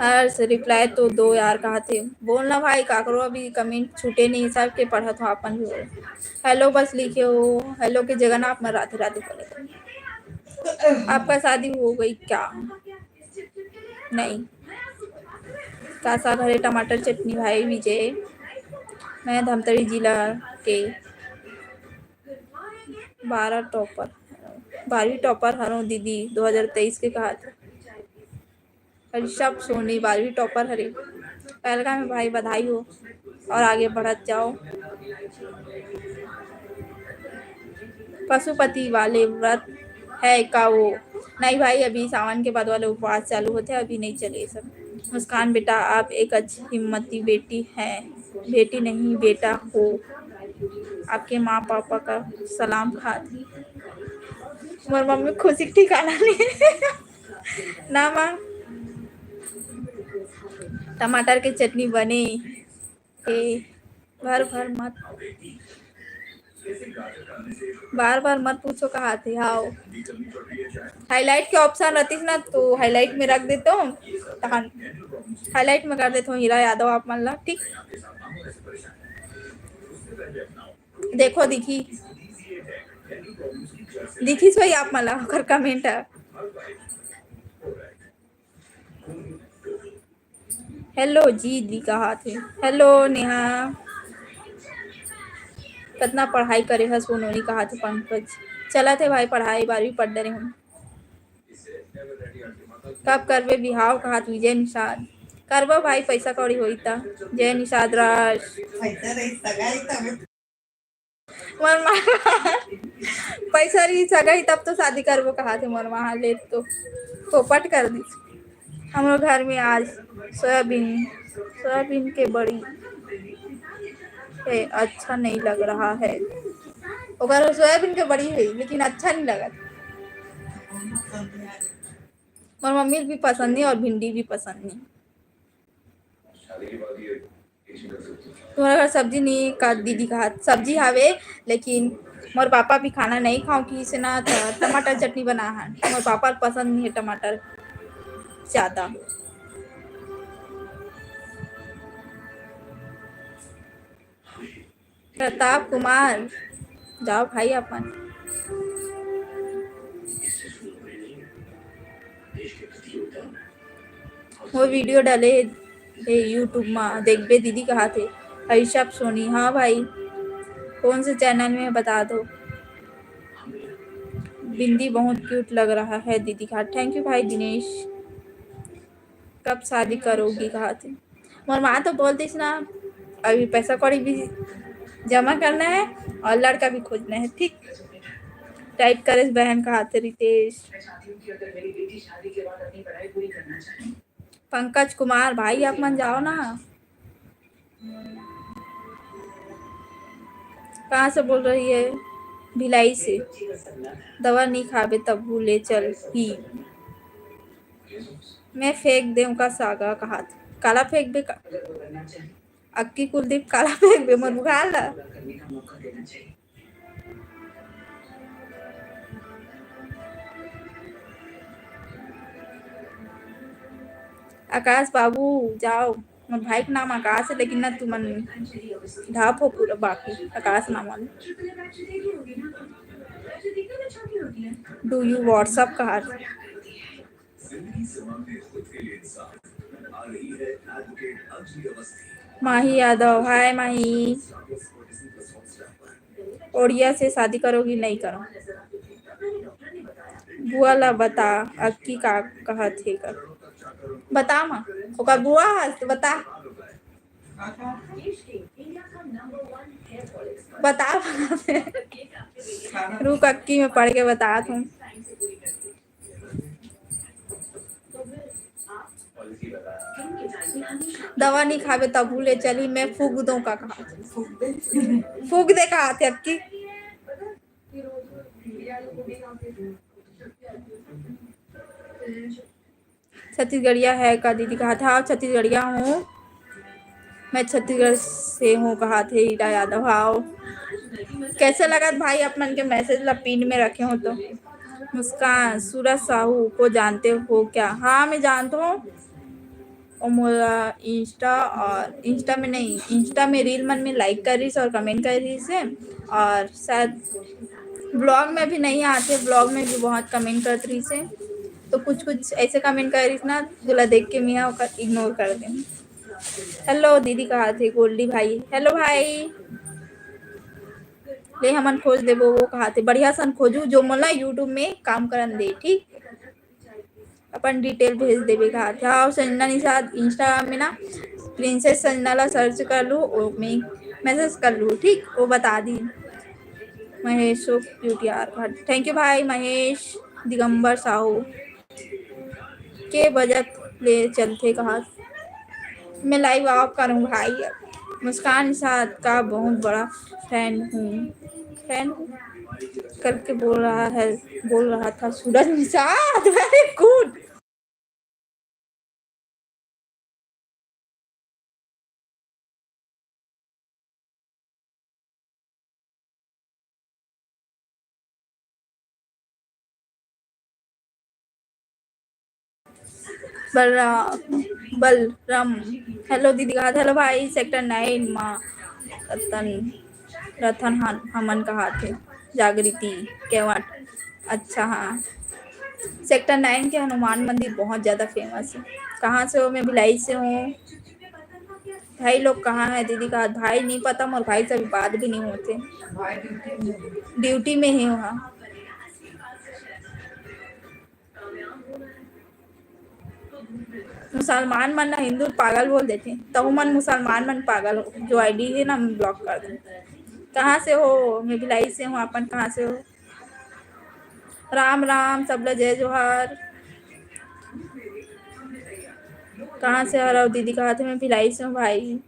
हर्ष, रिप्लाई तो दो यार कहाथे। बोलना भाई, काकरो अभी कमेंट छूटे नहीं, सबके पढ़त हो, अपन भी बोल। हेलो बस लिखे हो, हेलो के जगह ना आप मन राधे राधे बोले। आपका शादी हो गई क्या? नहीं। का साग हरे टमाटर चटनी भाई विजय। मैं धमतरी जिला के बारह टॉपर, बारहवीं टॉपर हरों दीदी, दो हज़ार तेईस के कहाथे। ऋषभ सोनी बारहवीं टॉपर हरे। पहलगाम में भाई बधाई हो और आगे बढ़त जाओ। पशुपति वाले व्रत है का वो? नहीं भाई, अभी सावन के बाद वाले उपवास चालू होते हैं, अभी नहीं चले ये सब। मुस्कान बेटा, आप एक अच्छी हिम्मती बेटी हैं, बेटी नहीं बेटा हो। आपके माँ पापा का सलाम खात। मोर मम्मी खुशी के ठिकाना नहीं। ना माँ, टमाटर के चटनी बने। ए, भर भर मत, बार बार मत पूछो कहाथे। हाव, हाईलाइट के ऑप्शन रहतिस ना, तो हाईलाइट में रख देते हो, तहन हाईलाइट में कर देते हो हीरा यादव आप मन ला, ठीक। देखो दिखी, दिखिस भाई आप मन ला ओकर कमेंट ह। हेलो जी दी कहाथे। हेलो नेहा, कतना पढ़ाई करे हस वो नोनी कहाथे पंकज। चलत हे भाई पढ़ाई, बारहवीं पढ़ डरे हूँ। कब करबे बिहाव कहाथे विजय निषाद। करबो भाई, पैसा कौड़ी होई त। जय निषाद राज। पैसा रही सगाई तब। मोर माँ पैसा रही सगाई तब तो शादी करबो कहाथे मोर माँ, ले तो पोपट कर दी। हमरो घर में आज सोयाबीन, सोयाबीन के बड़ी है, अच्छा नहीं लग रहा है। ओकर सोयाबीन के बड़ी है, लेकिन अच्छा नहीं लगा। मोर मम्मी भी पसंद नहीं और भिंडी भी पसंद नहीं। तुम्हारा घर सब्जी नहीं का दीदी कहा? सब्जी हवे, लेकिन मोर पापा भी खाना नहीं खाओ कि इसे ना त-, टमाटर चटनी बना है। मोर पापा पसंद नहीं है टमाटर ज्यादा। प्रताप कुमार, जाओ भाई अपन। वो वीडियो डाले हे YouTube मा, देखबे दीदी कहा थे। ऋषभ सोनी, हाँ भाई, कौन से चैनल में बता दो। बिंदी बहुत क्यूट लग रहा है दीदी का। थैंक यू भाई दिनेश। कब शादी करोगी कहा थे। मोर माँ तो बोल दिस ना, अभी पैसा कौड़ी भी जमा करना है और लड़का भी खोजना है, ठीक। टाइप करेस बहन कहा थे रितेश। पंकज कुमार, भाई आप मन जाओ ना। कहाँ से बोल रही है? भिलाई से। दवा नहीं खाबे तब भूले चल ही। मैं फेंक देऊं का सागा कहा थे। काला फेंकबे का? अक्की कुलदीप काला फेंकबे मोर बुखार ला। आकाश बाबू जाओ, मोर भाई के नाम आकाश है, लेकिन ना तुमन ढाप हो पूरा बाकी आकाश नाम वाले। Do you WhatsApp कहा? माही यादव, हाय माही। ओड़िया से शादी करोगी, नहीं करो। बुआ ला बता, अक्की का कहत हे कर। बता माँ, ओकर बुआ हस, बता। बता, बता। रुक, अक्की में पढ़ के बतात हूँ। दवा नहीं खाबे तब भूले चली, मैं फूक दूं का कहा। फूक दे कहा थे अक्की। छत्तीसगढ़िया है का दीदी कहा था? हाँ, छत्तीसगढ़िया हूँ, मैं छत्तीसगढ़ से हूँ कहा थे हीरा यादव। हाँ, कैसे लगा भाई, आप मन के मैसेज ला पिन में रखे हो तो। मुस्कान, सूरज साहू को जानते हो क्या? हाँ, मैं जानता हूँ। वो मोला इंस्टा और इंस्टा में नहीं, इंस्टा में रील मन में लाइक कर रही से और कमेंट कर रही से, और शायद ब्लॉग में भी नहीं आते, ब्लॉग में भी बहुत कमेंट करत रही से, तो कुछ कुछ ऐसे कमेंट कर रही ना, जोला देख के मैं ओकर इग्नोर कर दें। हेलो दीदी कहा थे गोल्डी भाई, हेलो भाई। ले हमन खोज देबो, वो कहा थे बढ़िया सन खोजू जो मोला YouTube में काम करन दे, ठीक। अपन डिटेल भेज देबे कहा थे। और संजना निषाद इंस्टाग्राम में ना प्रिंसेस संजना ला सर्च कर लू, ओमे मैसेज कर लू, ठीक, वो बता दी। महेश so क्यूट यार, थैंक यू भाई महेश। दिगंबर साहू के बजट ले चलथे कहा। मैं लाइव ऑफ करूँ भाई, मुस्कान निषाद का बहुत बड़ा फैन हूँ, फैन हूँ करके बोल रहा है, बोल रहा था सूरज निषाद। वेरी गुड। बलरा-, बलराम, हेलो दीदी कहा, हेलो भाई, सेक्टर नाइन मा रतन, रतन हन-, हमन कहा थे, जागृति केवट। अच्छा, हाँ, सेक्टर नाइन के हनुमान मंदिर बहुत ज़्यादा फेमस है। कहाँ से हो? मैं भिलाई से हूँ। भाई लोग कहाँ है दीदी कहा? भाई नहीं पता, मोर भाई से अभी बात भी नहीं होते, ड्यूटी में है वहाँ। मुसलमान मन ला हिंदू पागल बोल देथे, तहु मन मुसलमान मन पागल हो। जो आईडी है ना, ब्लॉक कर दो। कहाँ से हो? मैं भिलाई से हूँ, अपन कहाँ से हो? राम राम, सबला जय जोहार। कहाँ से हरव दीदी? कहा थे मैं भिलाई से हूँ भाई।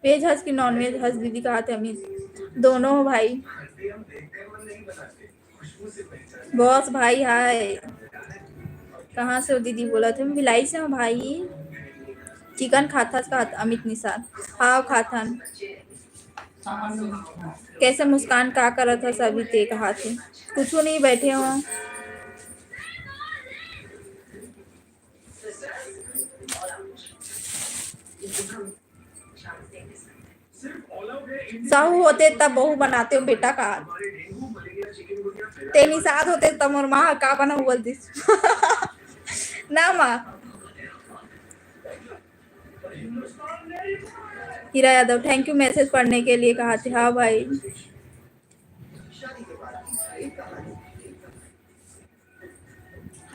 वेज हस कि नॉन वेज हस दीदी? कहा थे अमित, दोनों हो भाई। बॉस भाई हाय। कहाँ से हो दीदी? बोलत हे, भिलाई से हूँ भाई। चिकन खाथस का? अमित निषाद, हाँ खाथन। कैसे मुस्कान, का करत हस अभी ते? कहा थे कुछ नहीं, बैठे हो। साहू होते तब बहू बनाते हो बेटा का? ते निषाद होते तब मोर माँ का बना बोल दिस। ना माँ। हीरा यादव, थैंक यू मैसेज पढ़ने के लिए, कहा थे। हाँ भाई,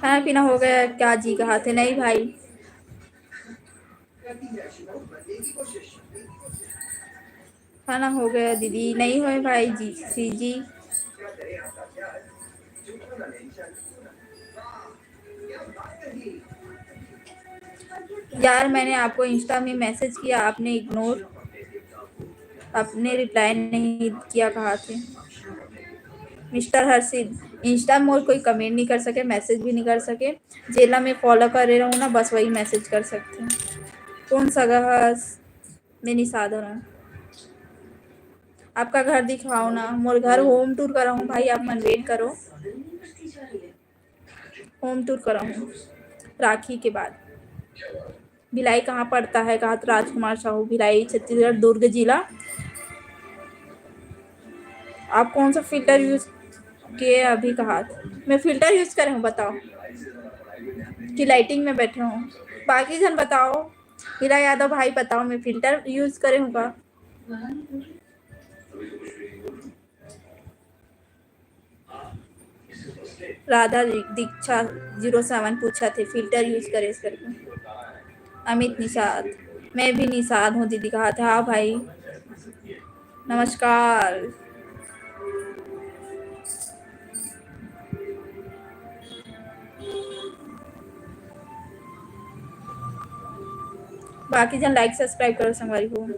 खाना पीना हो गया क्या जी? कहा थे नहीं भाई। खाना हो गया दीदी? नहीं होए भाई जी, सी जी। यार, मैंने आपको इंस्टा में मैसेज किया, आपने इग्नोर, आपने रिप्लाई नहीं किया, कहा थे। मिस्टर हर्षित, इंस्टा में और कोई कमेंट नहीं कर सके, मैसेज भी नहीं कर सके, जेला मैं फॉलो करे रहूँ ना, बस वही मैसेज कर सकते हैं। कौन सगा हस? मैं निषाद हूँ। आपका घर दिखाओ ना, मोर घर होम टूर कराऊँ भाई, आप मन वेट करो। होम टूर कराऊँ राखी के बाद। भिलाई कहाँ पड़ता है? कहा राजकुमार साहू, भिलाई, छत्तीसगढ़, दुर्ग जिला। आप कौन सा फिल्टर यूज किए अभी? कहा मैं फिल्टर यूज करे हूँ, बताओ कि लाइटिंग में बैठे हूँ। बाकी जन बताओ, हीरा यादव भाई बताओ, मैं फिल्टर यूज करे हूँ का? राधा दीक्षा जीरो सेवन पूछा थे, फिल्टर यूज करे इस करके। अमित निषाद, मैं भी निषाद हूँ दीदी, कहा था। हाँ भाई, नमस्कार। बाकी जन लाइक सब्सक्राइब करो संगवारी हो।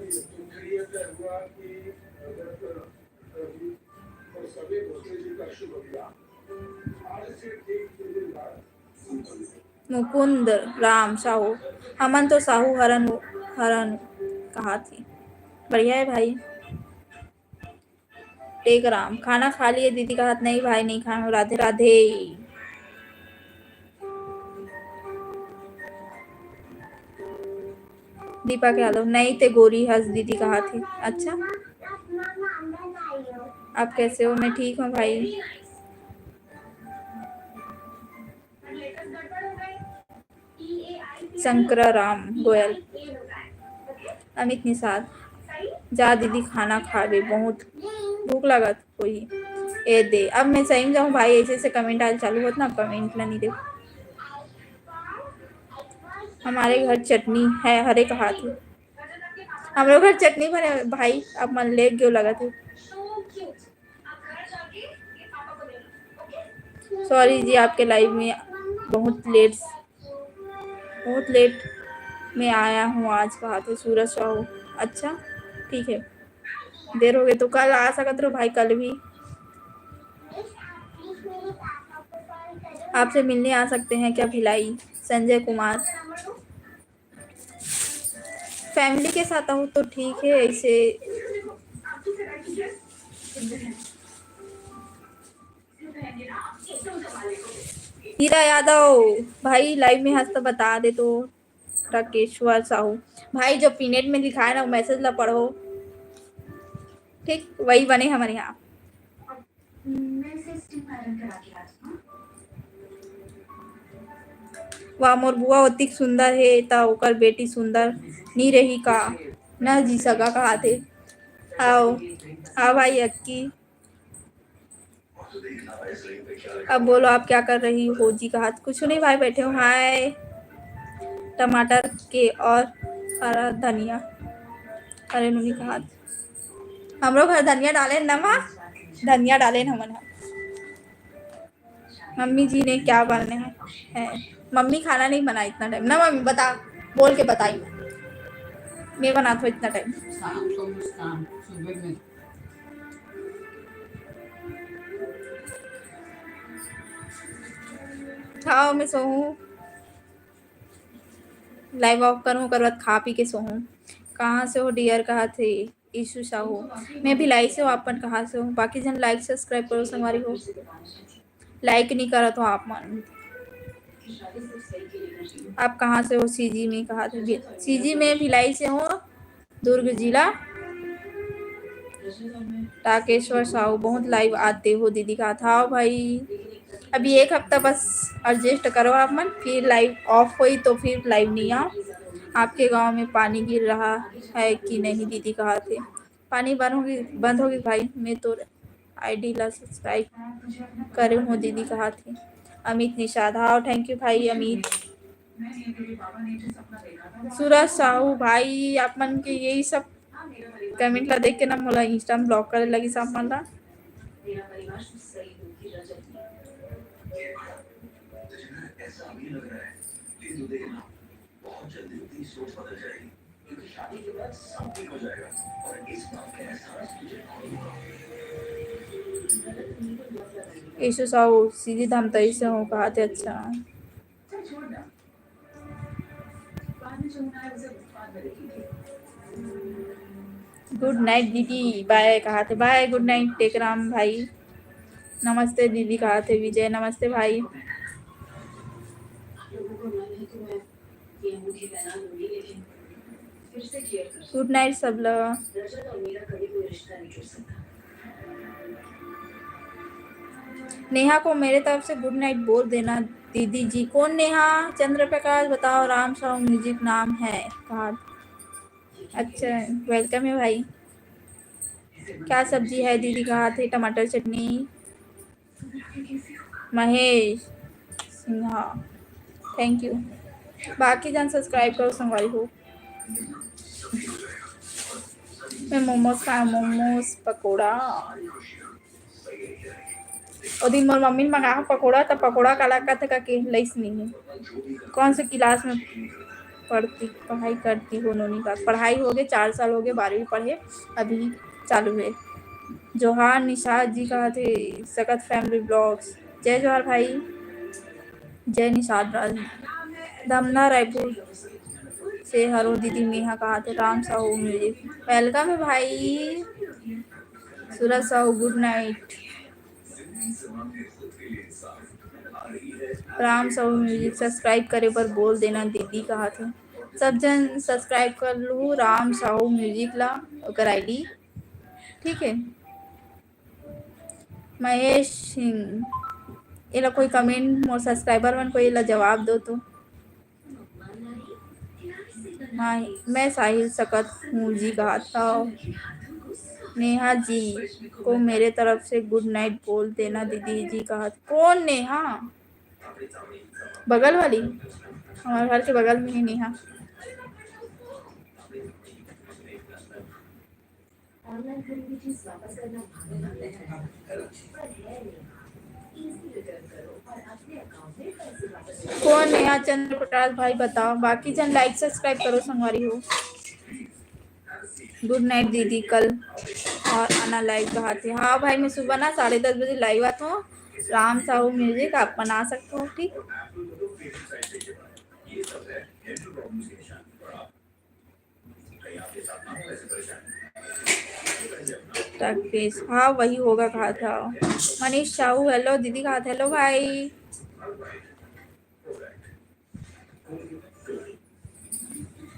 मुकुंद राम साहू, हमन तो साहू हरन, हरन कहा थी। बढ़िया है भाई। टेक राम, खाना खा लिए दीदी? कहा थे नहीं भाई, नहीं खाए हूँ। राधे राधे। दीपक यादव, नहीं ते गोरी हस दीदी, कहा थे। अच्छा, आप कैसे हो? मैं ठीक हूँ भाई। शंकरा राम गोयल, अमित निषाद, जा दीदी खाना खाबे, बहुत भूख लागत होही। ए दे, अब मैं सही में जाऊँ भाई, ऐसे ऐसे कमेंट आए चालू होत ना, कमेंट ला नहीं देखो। हमारे घर चटनी है, हरे कहा थे। हमरो घर चटनी बने भाई, अब मन लेट गयो लगत है। सॉरी जी, आपके लाइव में बहुत लेट, बहुत लेट में आया हूँ आज, कहा थे सूरज साहू। अच्छा, ठीक है, देर हो गई तो कल आ सकत रहो भाई, कल भी। आपसे मिलने आ सकते हैं क्या भिलाई? संजय कुमार, फैमिली के साथ आऊँ तो ठीक है, ऐसे। हीरा यादव भाई, लाइव में हस तो बता दे तो। राकेश्वर साहू भाई, जो पीनेट में लिखा है ना, वो मैसेज ला पढ़ो, ठीक? वही बने हमारे यहाँ। वाह, मोर बुआ ओतिक सुंदर हे, त ओकर बेटी सुंदर नी रही का? ना जी सगा कहा थे। आओ, आओ भाई अक्की। अब बोलो, आप क्या कर रही हो जी? कहा कुछ नहीं भाई, बैठे हो। हाय टमाटर के और हरा धनिया। अरे नुनी कहा, हमरो घर धनिया डाले न माँ, धनिया डाले न हमन ह। मम्मी जी ने क्या बनाने हैं? हैं। मम्मी खाना नहीं बनाई इतना टाइम ना, मम्मी बता, बोल के बताई। मैं बना था इतना टाइम। शाम को मुस्कान, सुबह में। खाओ, मैं सोऊं। Live off करूँ, ओकर बाद खा पी के सोहूँ। कहाँ से हो dear? कहा थे ईशु साहू। मैं भिलाई से हूँ, आप मन कहाँ से हो? बाकी जन like subscribe करो संगवारी हो। Like नहीं करत हो आप मन। आप कहाँ से हो? सीजी में कहा थे। सीजी में भिलाई से हूँ, दुर्ग जिला। ताकेश्वर साहू, बहुत live आते हो दीदी कहा था। हाँ भाई, अभी एक हफ्ता बस adjust करो आप मन, फिर live off होई तो फिर live नहीं आओ। आपके गांव में पानी गिर रहा है कि नहीं दीदी कहा थे। पानी बंद होगी, बंद होगी भाई, मैं तो ID ला subscribe करे हूँ दीदी कहा थे। अमित निषाद, हाँ thank you भाई अमित। सूरज साहू भाई, आप मन के यही सब comment ला देख के ना मोला Insta में block करे लगी सब मन ला। ईशु साहू सीधी धमतरी से हूँ कहा थे। अच्छा, good night दीदी, bye कहा थे। Bye, good night टेकराम भाई। नमस्ते दीदी कहा थे विजय। नमस्ते भाई। Good night सब लोग। नेहा को मेरे तरफ से good night बोल देना दीदी जी। कौन नेहा? चंद्र प्रकाश बताओ, राम साहू music नाम है। कहा, अच्छा, welcome है भाई। क्या सब्जी है दीदी? कहा थे टमाटर चटनी। Mahesh Sinha, thank you। बाकी जन subscribe करो संगवारी हो। मैं momos खाए, momos पकोड़ा। ओ दिन मोर मम्मी ने मंगाए पकोड़ा, त पकोड़ा काला कथे का के लइस नहीं है। कौन से class में पढ़ती, पढ़ाई करती हो नोनी का? पढ़ाई हो गए, चार साल हो गए, बारहवीं पढ़े, अभी चालू है। जोहार निषाद जी कहा थे सकत family vlogs। जय जोहार भाई, जय निषाद राज। दमना रायपुर से हरो दीदी नेहा कहा थे राम साहू music। Welcome है भाई सूरज Sahu, good night। Ram Sahu music subscribe करे बर बोल देना दीदी कहा थे। सब जन subscribe कर लू राम साहू music ला, ओकर ID, ठीक है। महेश सिंह, एला कोई comment, मोर subscriber मन कोई एला जवाब दो तो। मैं साहिल सकत हूँ जी कहा था। नेहा जी को मेरे तरफ से good night बोल देना दीदी जी कहा। कौन नेहा? बगल वाली, हमारे घर के बगल में ही नेहा। कौन नेहा? चंद्र प्रकाश भाई बताओ, बाकी जन like subscribe करो संगवारी हो। Good night दीदी, कल और आना live कहा थे। हाँ भाई, मैं सुबह ना साढ़े दस बजे live आता हूँ राम साहू music, आप बना सकते हो, ठीक। राकेश, हाँ वही होगा कहा था। मनीष साहू, hello दीदी कहा था। Hello भाई,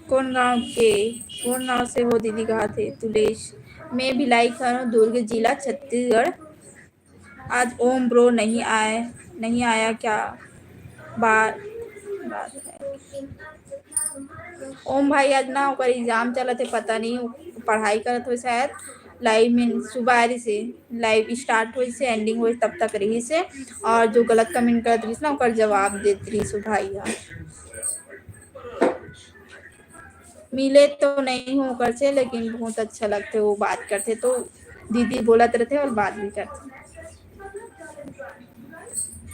कौन गांव के, कौन गांव से हो दीदी कहा थे। तुलेश, मैं भिलाई खरौं, दुर्ग जिला, छत्तीसगढ़। आज ओम bro नहीं आए, नहीं आया क्या? बात, बात है। ओम भाई आज ना ओकर exam चलत हे, पता नहीं, वो पढ़ाई करत हो शायद। Live में सुबह आ रही से, live start होई से ending होई तब तक रही से, और जो गलत comment करत रही ना ओकर जवाब देत रही से भाई हा। मिले तो नहीं हो ओकर से, लेकिन बहुत अच्छा लगते, वो बात करते तो दीदी बोलत रहते और बात भी करते।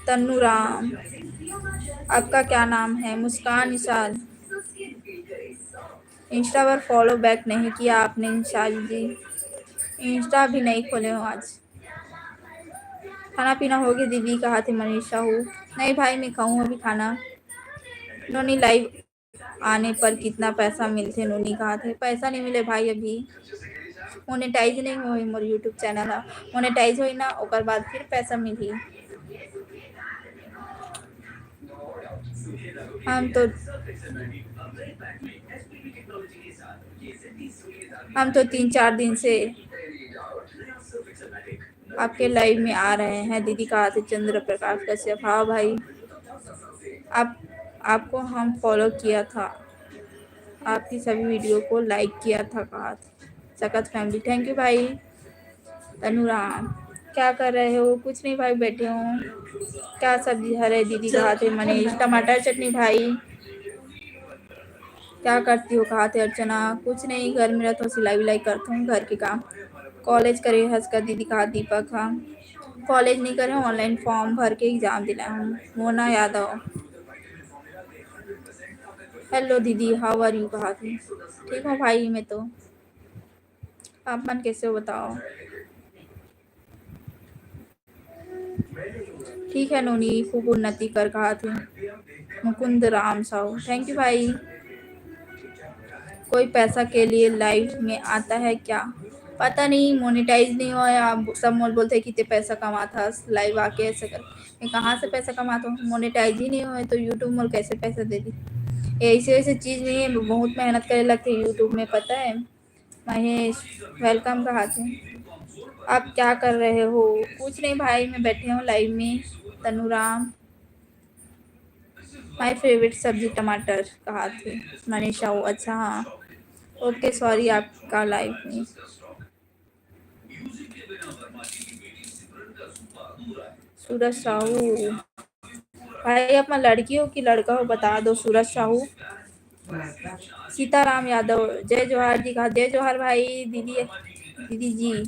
तन्नू राम, आपका क्या नाम है? मुस्कान निषाद, Insta पर follow back नहीं किया आपने निषाद जी। Insta भी नहीं खोले हो आज। खाना पीना हो गया दीदी कहा थे मनीषा हो। नहीं भाई, मैं खाऊँ अभी खाना। नोनी live आने पर कितना पैसा मिलथे? नोनी कहाथे, पैसा नहीं मिले भाई, अभी मोनेटाइज नहीं होए मोर YouTube चैनल ह। मोनेटाइज होई ना, ओकर बाद फिर पैसा मिलही। हम तो हम तो तीन चार दिन से आपके लाइव में आ रहे हैं दीदी, कहाथे चंद्र प्रकाश कश्यप। हाँ भाई, आप आपको हम फॉलो किया था, आपकी सभी वीडियो को लाइक किया था, कहाथे सकत फैमिली। थैंक यू भाई। तनुराम, क्या कर रहे हो? कुछ नहीं भाई, बैठे हूँ। क्या सब्जी हरे दीदी, कहाथे मनीष? टमाटर चटनी भाई। क्या करती हो, कहाथे अर्चना? कुछ नहीं, घर में रहता हूँ, सिलाई विलाई करता हूँ, घर के काम। कॉलेज करे हस का दीदी, कहाथे दीपक। हाँ, कॉलेज नहीं करे, ऑनलाइन फॉर्म भर के एग्जाम दिलाए हूँ। मोना यादव, हेलो दीदी, हाउ आर यू, कहाथे? ठीक हूँ भाई मैं तो, आप मन कैसे हो बताओ? ठीक है नोनी, खूब उन्नति कर, कहाथे मुकुंद राम साहू। थैंक यू भाई। कोई पैसा के लिए लाइव में आता है क्या? पता नहीं, मोनेटाइज नहीं होए। आप सब मोल बोलथे कि ते पैसा कमाथस लाइव आके, ऐसे कर। मैं कहाँ से पैसा कमाता हूँ? मोनेटाइज ही नहीं होए तो YouTube मोल कैसे पैसा दे दी? ऐसे ऐसे चीज नहीं है, बहुत मेहनत करे लगथे YouTube में, पता है। महेश, वेलकम, कहाथे। आप क्या कर रहे हो? कुछ नहीं भाई, मैं बैठे हूँ लाइव में। तनुराम, माय फेवरेट सब्जी टमाटर, कहाथे मनीषा। ओ अच्छा, हाँ, ओके, सॉरी, आपका लाइव में। सूरज साहू, भाई, आप मन लड़की हो कि लड़का हो, बता दो। सूरज साहू, सीताराम यादव, जय जोहार जी, कहा जय जोहार भाई। दीदी, दीदी जी,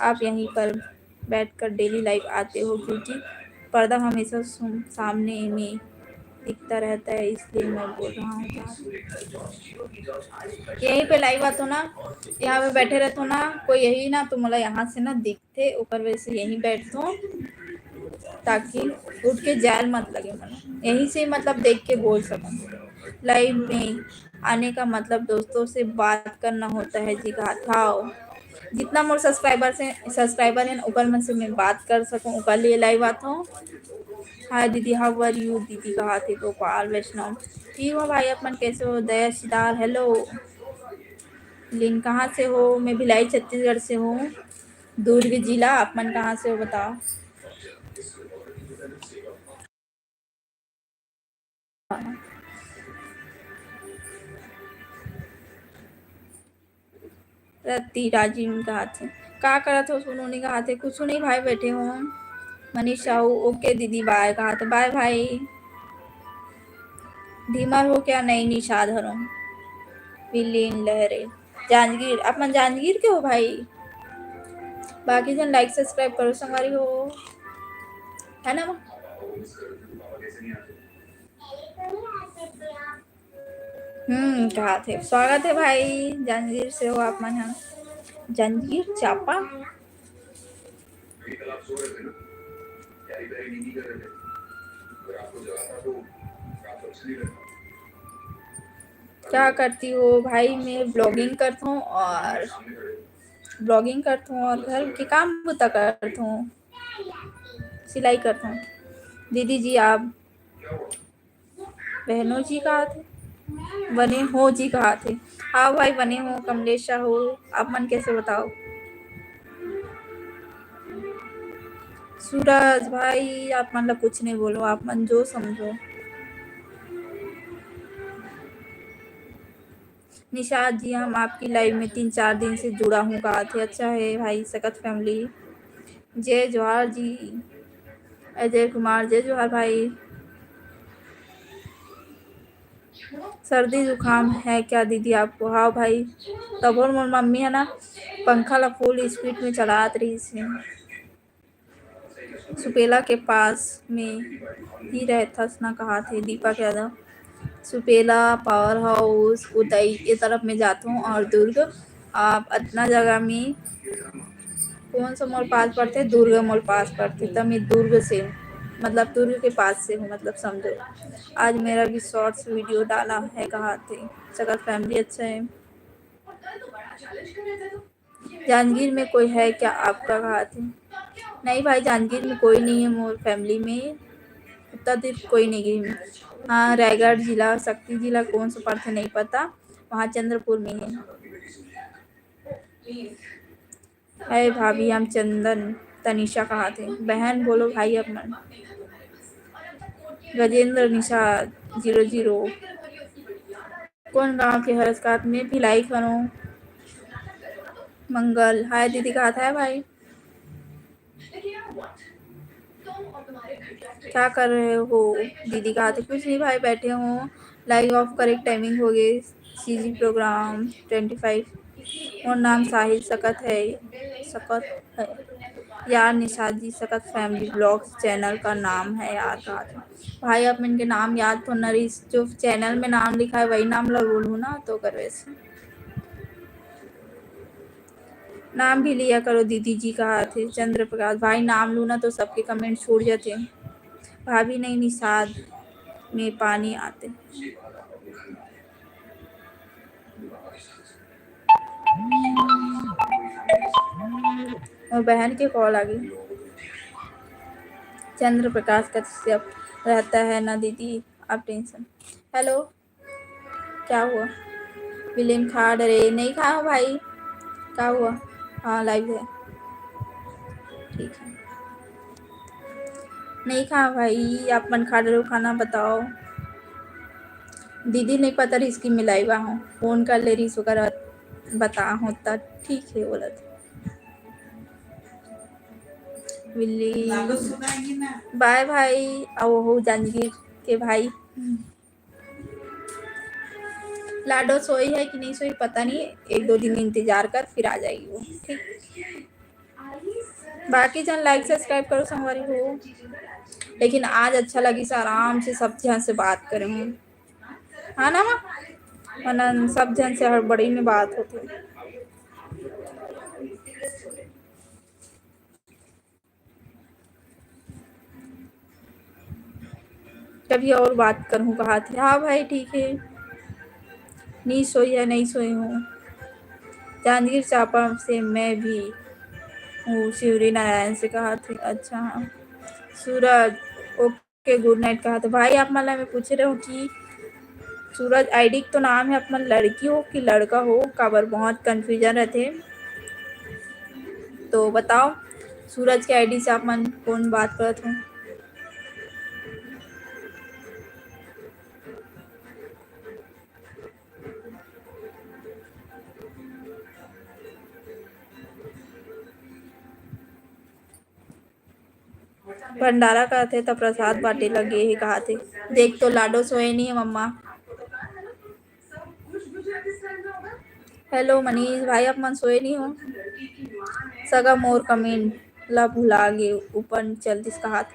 आप यहीं पर बैठकर डेली लाइव आते हो, क्योंकि पर्दा हमेशा सुन-, सामने में दिखता रहता है, इसलिए मैं बोल रहा हूँ। यहीं पे लाइव आते हो ना, यहाँ पे बैठे रहते हो ना, कोई यही ना, तो मोला यहाँ से ना दिखथे, ओकर वजह से यहीं बैठथों, ताकि उठ के जायल मत लगे मोला, यहीं से मतलब देख के बोल सकूँ। लाइव में आने का मतलब दोस्तों से बात करना होता है जी, कहाथे। जितना मोर सब्सक्राइबर से, सब्सक्राइबर है ना, ओकर मन से मैं बात कर सकूँ, ओकर लिए लाइव आथों। हाय दीदी, हाउ आर यू दीदी, कहाथे गोपाल वैष्णव। ठीक हो भाई, आप मन कैसे हो? दया सिदार, हेलो। लिन, कहाँ से हो? मैं भिलाई छत्तीसगढ़ से हूँ, दुर्ग जिला। आप मन कहाँ से हो बताओ? रति राजीव कहाथे, का करत हो? सुनो नहीं कहाथे, कुछ नहीं भाई, बैठे हो। मनीष साहू, ओके दीदी, बाय कहाथे, बाय भाई। धीमर हो क्या? नहीं, निषाद हरो। विलीन लहरे, जांजगीर, आप मन जांजगीर के हो भाई? बाकी जन लाइक सब्सक्राइब करो संगवारी हो, है ना? हम्म, कहाथे स्वागत है भाई, जांजगीर से हो आप मन ह। जांजगीर चांपा। क्या करती हो भाई? मैं ब्लॉगिंग करता हूँ और ब्लॉगिंग करता हूँ और घर के काम बुता करता हूँ, सिलाई करता हूँ। दीदी जी, आप बहनों जी कहाथे, बने हो जी कहाथे। हाँ भाई, बने हो। कमलेश साहू, आप मन कैसे बताओ? सूरज भाई, आप मन ला कुछ नहीं बोलो, आप मन जो समझो। निषाद जी, हम आपकी लाइव में तीन चार दिन से जुड़ा हूँ कहाथे। अच्छा है भाई, सकत फैमिली। जय जोहार जी, अजय कुमार, जय जोहार भाई। सर्दी जुकाम है क्या दीदी आपको? हाँ भाई, तभो मोर मम्मी है ना, पंखा ला फुल स्पीड में चलात रहिस हे। सुपेला के पास में ही रहथस ना कहाथे दीपक यादव। सुपेला, पावर हाउस, उदई, ये तरफ में जाथों और दुर्ग, आप अतना जगह में कौन सा मोर पास पड़थे? दुर्ग मोर पास पड़थे, त मैं दुर्ग से हूँ। मतलब दुर्ग के पास से हूँ, मतलब समझो। आज मेरा भी शॉर्ट्स वीडियो डाला है, कहा थे सकत फैमिली अच्छा है। जांजगीर में कोई है क्या आपका, कहा थे? नहीं भाई, जांजगीर में कोई नहीं है मोर फैमिली में, उतना दूर कोई नहीं गई हूँ। हाँ, रायगढ़ जिला, शक्ति जिला कौन सा पड़थे नहीं पता, वहाँ चंद्रपुर में है। है भाभी, हम चंदन, तनिषा कहा थे। बहन बोलो भाई अपन। Gajendra Nishad zero zero. कौन गांव के हरस कात में? भिलाई खनो। मंगल, हाय दीदी, कहा था भाई? क्या कर रहे हो दीदी, कहा थे? कुछ नहीं भाई, बैठे हो। लाइव ऑफ करेक्ट टाइमिंग हो गई। CG program twenty five. मोर नाम साहिल सकत है, सकत है। यार निषाद जी, सकत फैमिली ब्लॉग्स चैनल का नाम है यार, कहा था। भाई, आप मन के नाम याद तो न रहिस, जो चैनल में नाम लिखा है वही नाम ला बोलूँ ना, तो कर वैसे। नाम भी लिया करो दीदी जी, कहा थे चंद्र प्रकाश। भाई, नाम लू ना तो सबके कमेंट छूट जाते। भाभी नहीं, निषाद में पानी आते। और बहन के कॉल आ गई। चंद्र प्रकाश कश्यप रहता है ना दीदी, आप टेंशन। हेलो, क्या हुआ? विलेन खा डरे, नहीं खाया हूँ भाई। क्या हुआ? हाँ, लाइव है। ठीक है, नहीं खाया भाई, आप मन खा डरे हो, खाना बताओ। दीदी नहीं पता रहिस कि मिलाइवा हूँ, फोन कर ले रहिस ओकर, बता होता। ठीक है, बोला था। विल्ली, बाय भाई। आओ हो जांजगीर के भाई। लाडो सोई है कि नहीं सोई पता नहीं, एक दो दिन इंतजार कर, फिर आ जाएगी वो। ठीक, बाकी जन लाइक सब्सक्राइब करो संगवारी हो। लेकिन आज अच्छा लगिस, आराम से सब जन से बात करे हूँ, हाँ ना माँ? वरना सब जन से हड़बड़ी में बात होती। कभी और बात करूँ कहा थे। हाँ भाई, ठीक है, नहीं सोई है, नहीं सोई हूँ। जांजगीर चांपा से मैं भी हूँ, शिवरी नारायण से कहा थे। अच्छा, हाँ। सूरज, ओके, गुड नाइट कहा थे। भाई, आप मन ला मैं पूछे रहूँ कि सूरज आईडी तो नाम है, आप मन लड़की हो कि लड़का हो, काबर बहुत कन्फ्यूजन रहते, तो बताओ सूरज के आईडी से आप मन कौन बात करत हो? भंडारा करथे त प्रसाद बांटे ल गे हे कहाथे। देख तो लाडो सोए नहीं है मम्मा। हेलो मनीष भाई, आप मन सोए नहीं हो? सगा मोर कमेंट ला भुला गे, ऊपर चलतिस कहाथे।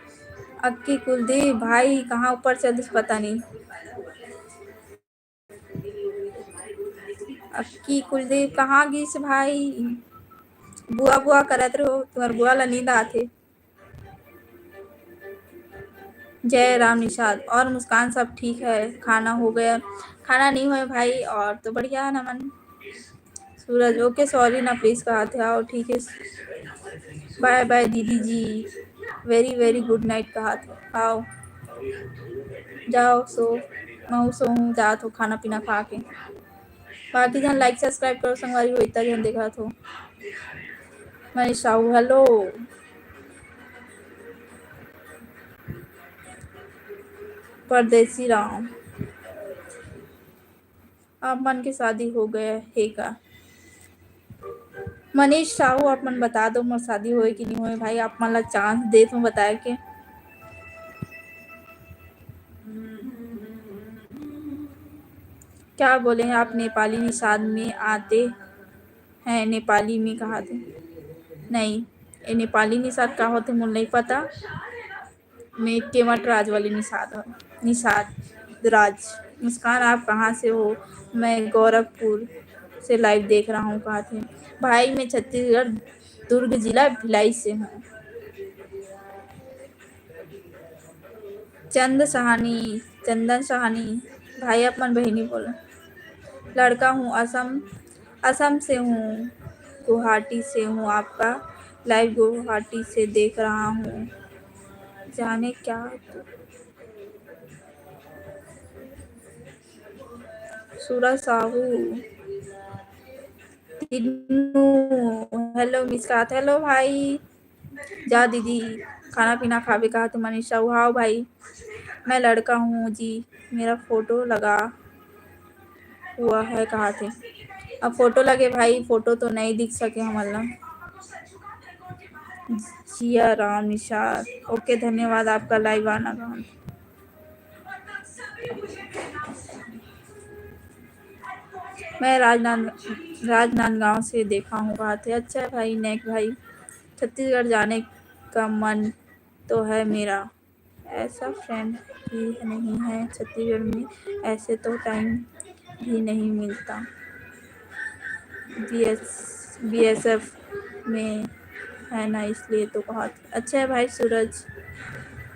अक्की कुलदीप भाई कहाँ ऊपर चलतिस पता नहीं। अक्की कुलदीप कहाँ गिस भाई? बुआ बुआ करत रहो, तुम्हार बुआ ला नींद आथे। जय राम निषाद और मुस्कान, सब ठीक है? खाना हो गया? खाना नहीं हुआ भाई, और तो बढ़िया है ना मन। सूरज, ओके सॉरी ना प्लीज कहाथे, आओ ठीक है। बाय बाय दीदी जी, वेरी वेरी गुड नाइट कहाथे, आओ जाओ सो, महू सोहूँ जात हो खाना पीना खा के। बाकी जन लाइक सब्सक्राइब करो संगवारी हो, इतना जन देखा थो। मनीष साहू हेलो। परदेसी राम, आप मन के शादी हो गया हे का? मनीष साहू, आप मन बता दो मोर शादी होए कि नहीं होए भाई, आप मन ला चांस देत हूँ बताए के। क्या बोले हैं आप, नेपाली निषाद में आते हैं, नेपाली में कहाथे? नहीं, ये नेपाली निषाद का होते मोला नहीं पता। मैं केवट राज वाली निषाद हूँ, निषाद राज। मुस्कान, आप कहाँ से हो? मैं गोरखपुर से लाइव देख रहा हूँ कहाथे। भाई, मैं छत्तीसगढ़ दुर्ग जिला भिलाई से हूँ। चंद सहानी, चंदन सहानी, भाई अपन बहिनी बोलो। लड़का हूँ असम, असम से हूँ, गुवाहाटी से हूँ, आपका लाइव गुवाहाटी से देख रहा हूँ। जाने क्या तू सूरज साहू, तिन्नू, हेलो मिसकात, हेलो भाई। जा दीदी, खाना पीना खाबे कहा थे मनीषा। हाव भाई, मैं लड़का हूँ जी, मेरा फोटो लगा हुआ है कहा थे। अब फोटो लगे भाई, फोटो तो नहीं दिख सके हमन ला। जिया राम निषाद, ओके, धन्यवाद आपका लाइव आना का। मैं राजनांद राजनांदगांव से देखा हूँ कहा थे। अच्छा है भाई, नेक भाई, छत्तीसगढ़ जाने का मन तो है मेरा, ऐसा फ्रेंड भी नहीं है छत्तीसगढ़ में, ऐसे तो टाइम भी नहीं मिलता। बीएस बीएसएफ में है ना, इसलिए तो कहा थे। अच्छा है भाई सूरज।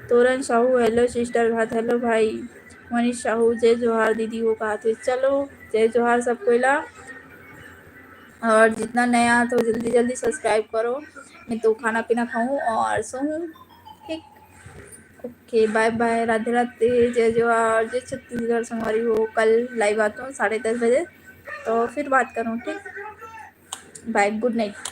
तोरन साहू, हेलो सिस्टर, कहा थे हेलो भाई। मनीष साहू, जय जोहार दीदी, वो कहा थे। चलो, जय जोहार सब कोई ला। और जितना नया तो जल्दी जल्दी सब्सक्राइब करो, मैं तो खाना पीना खाऊं और सोऊं। ठीक, ओके, बाय बाय, राधे राधे, जय जोहार, जय छत्तीसगढ़। संगवारी हो, कल लाइव आता हूँ साढ़े दस बजे, तो फिर बात करूँ, ठीक, बाय, गुड नाइट।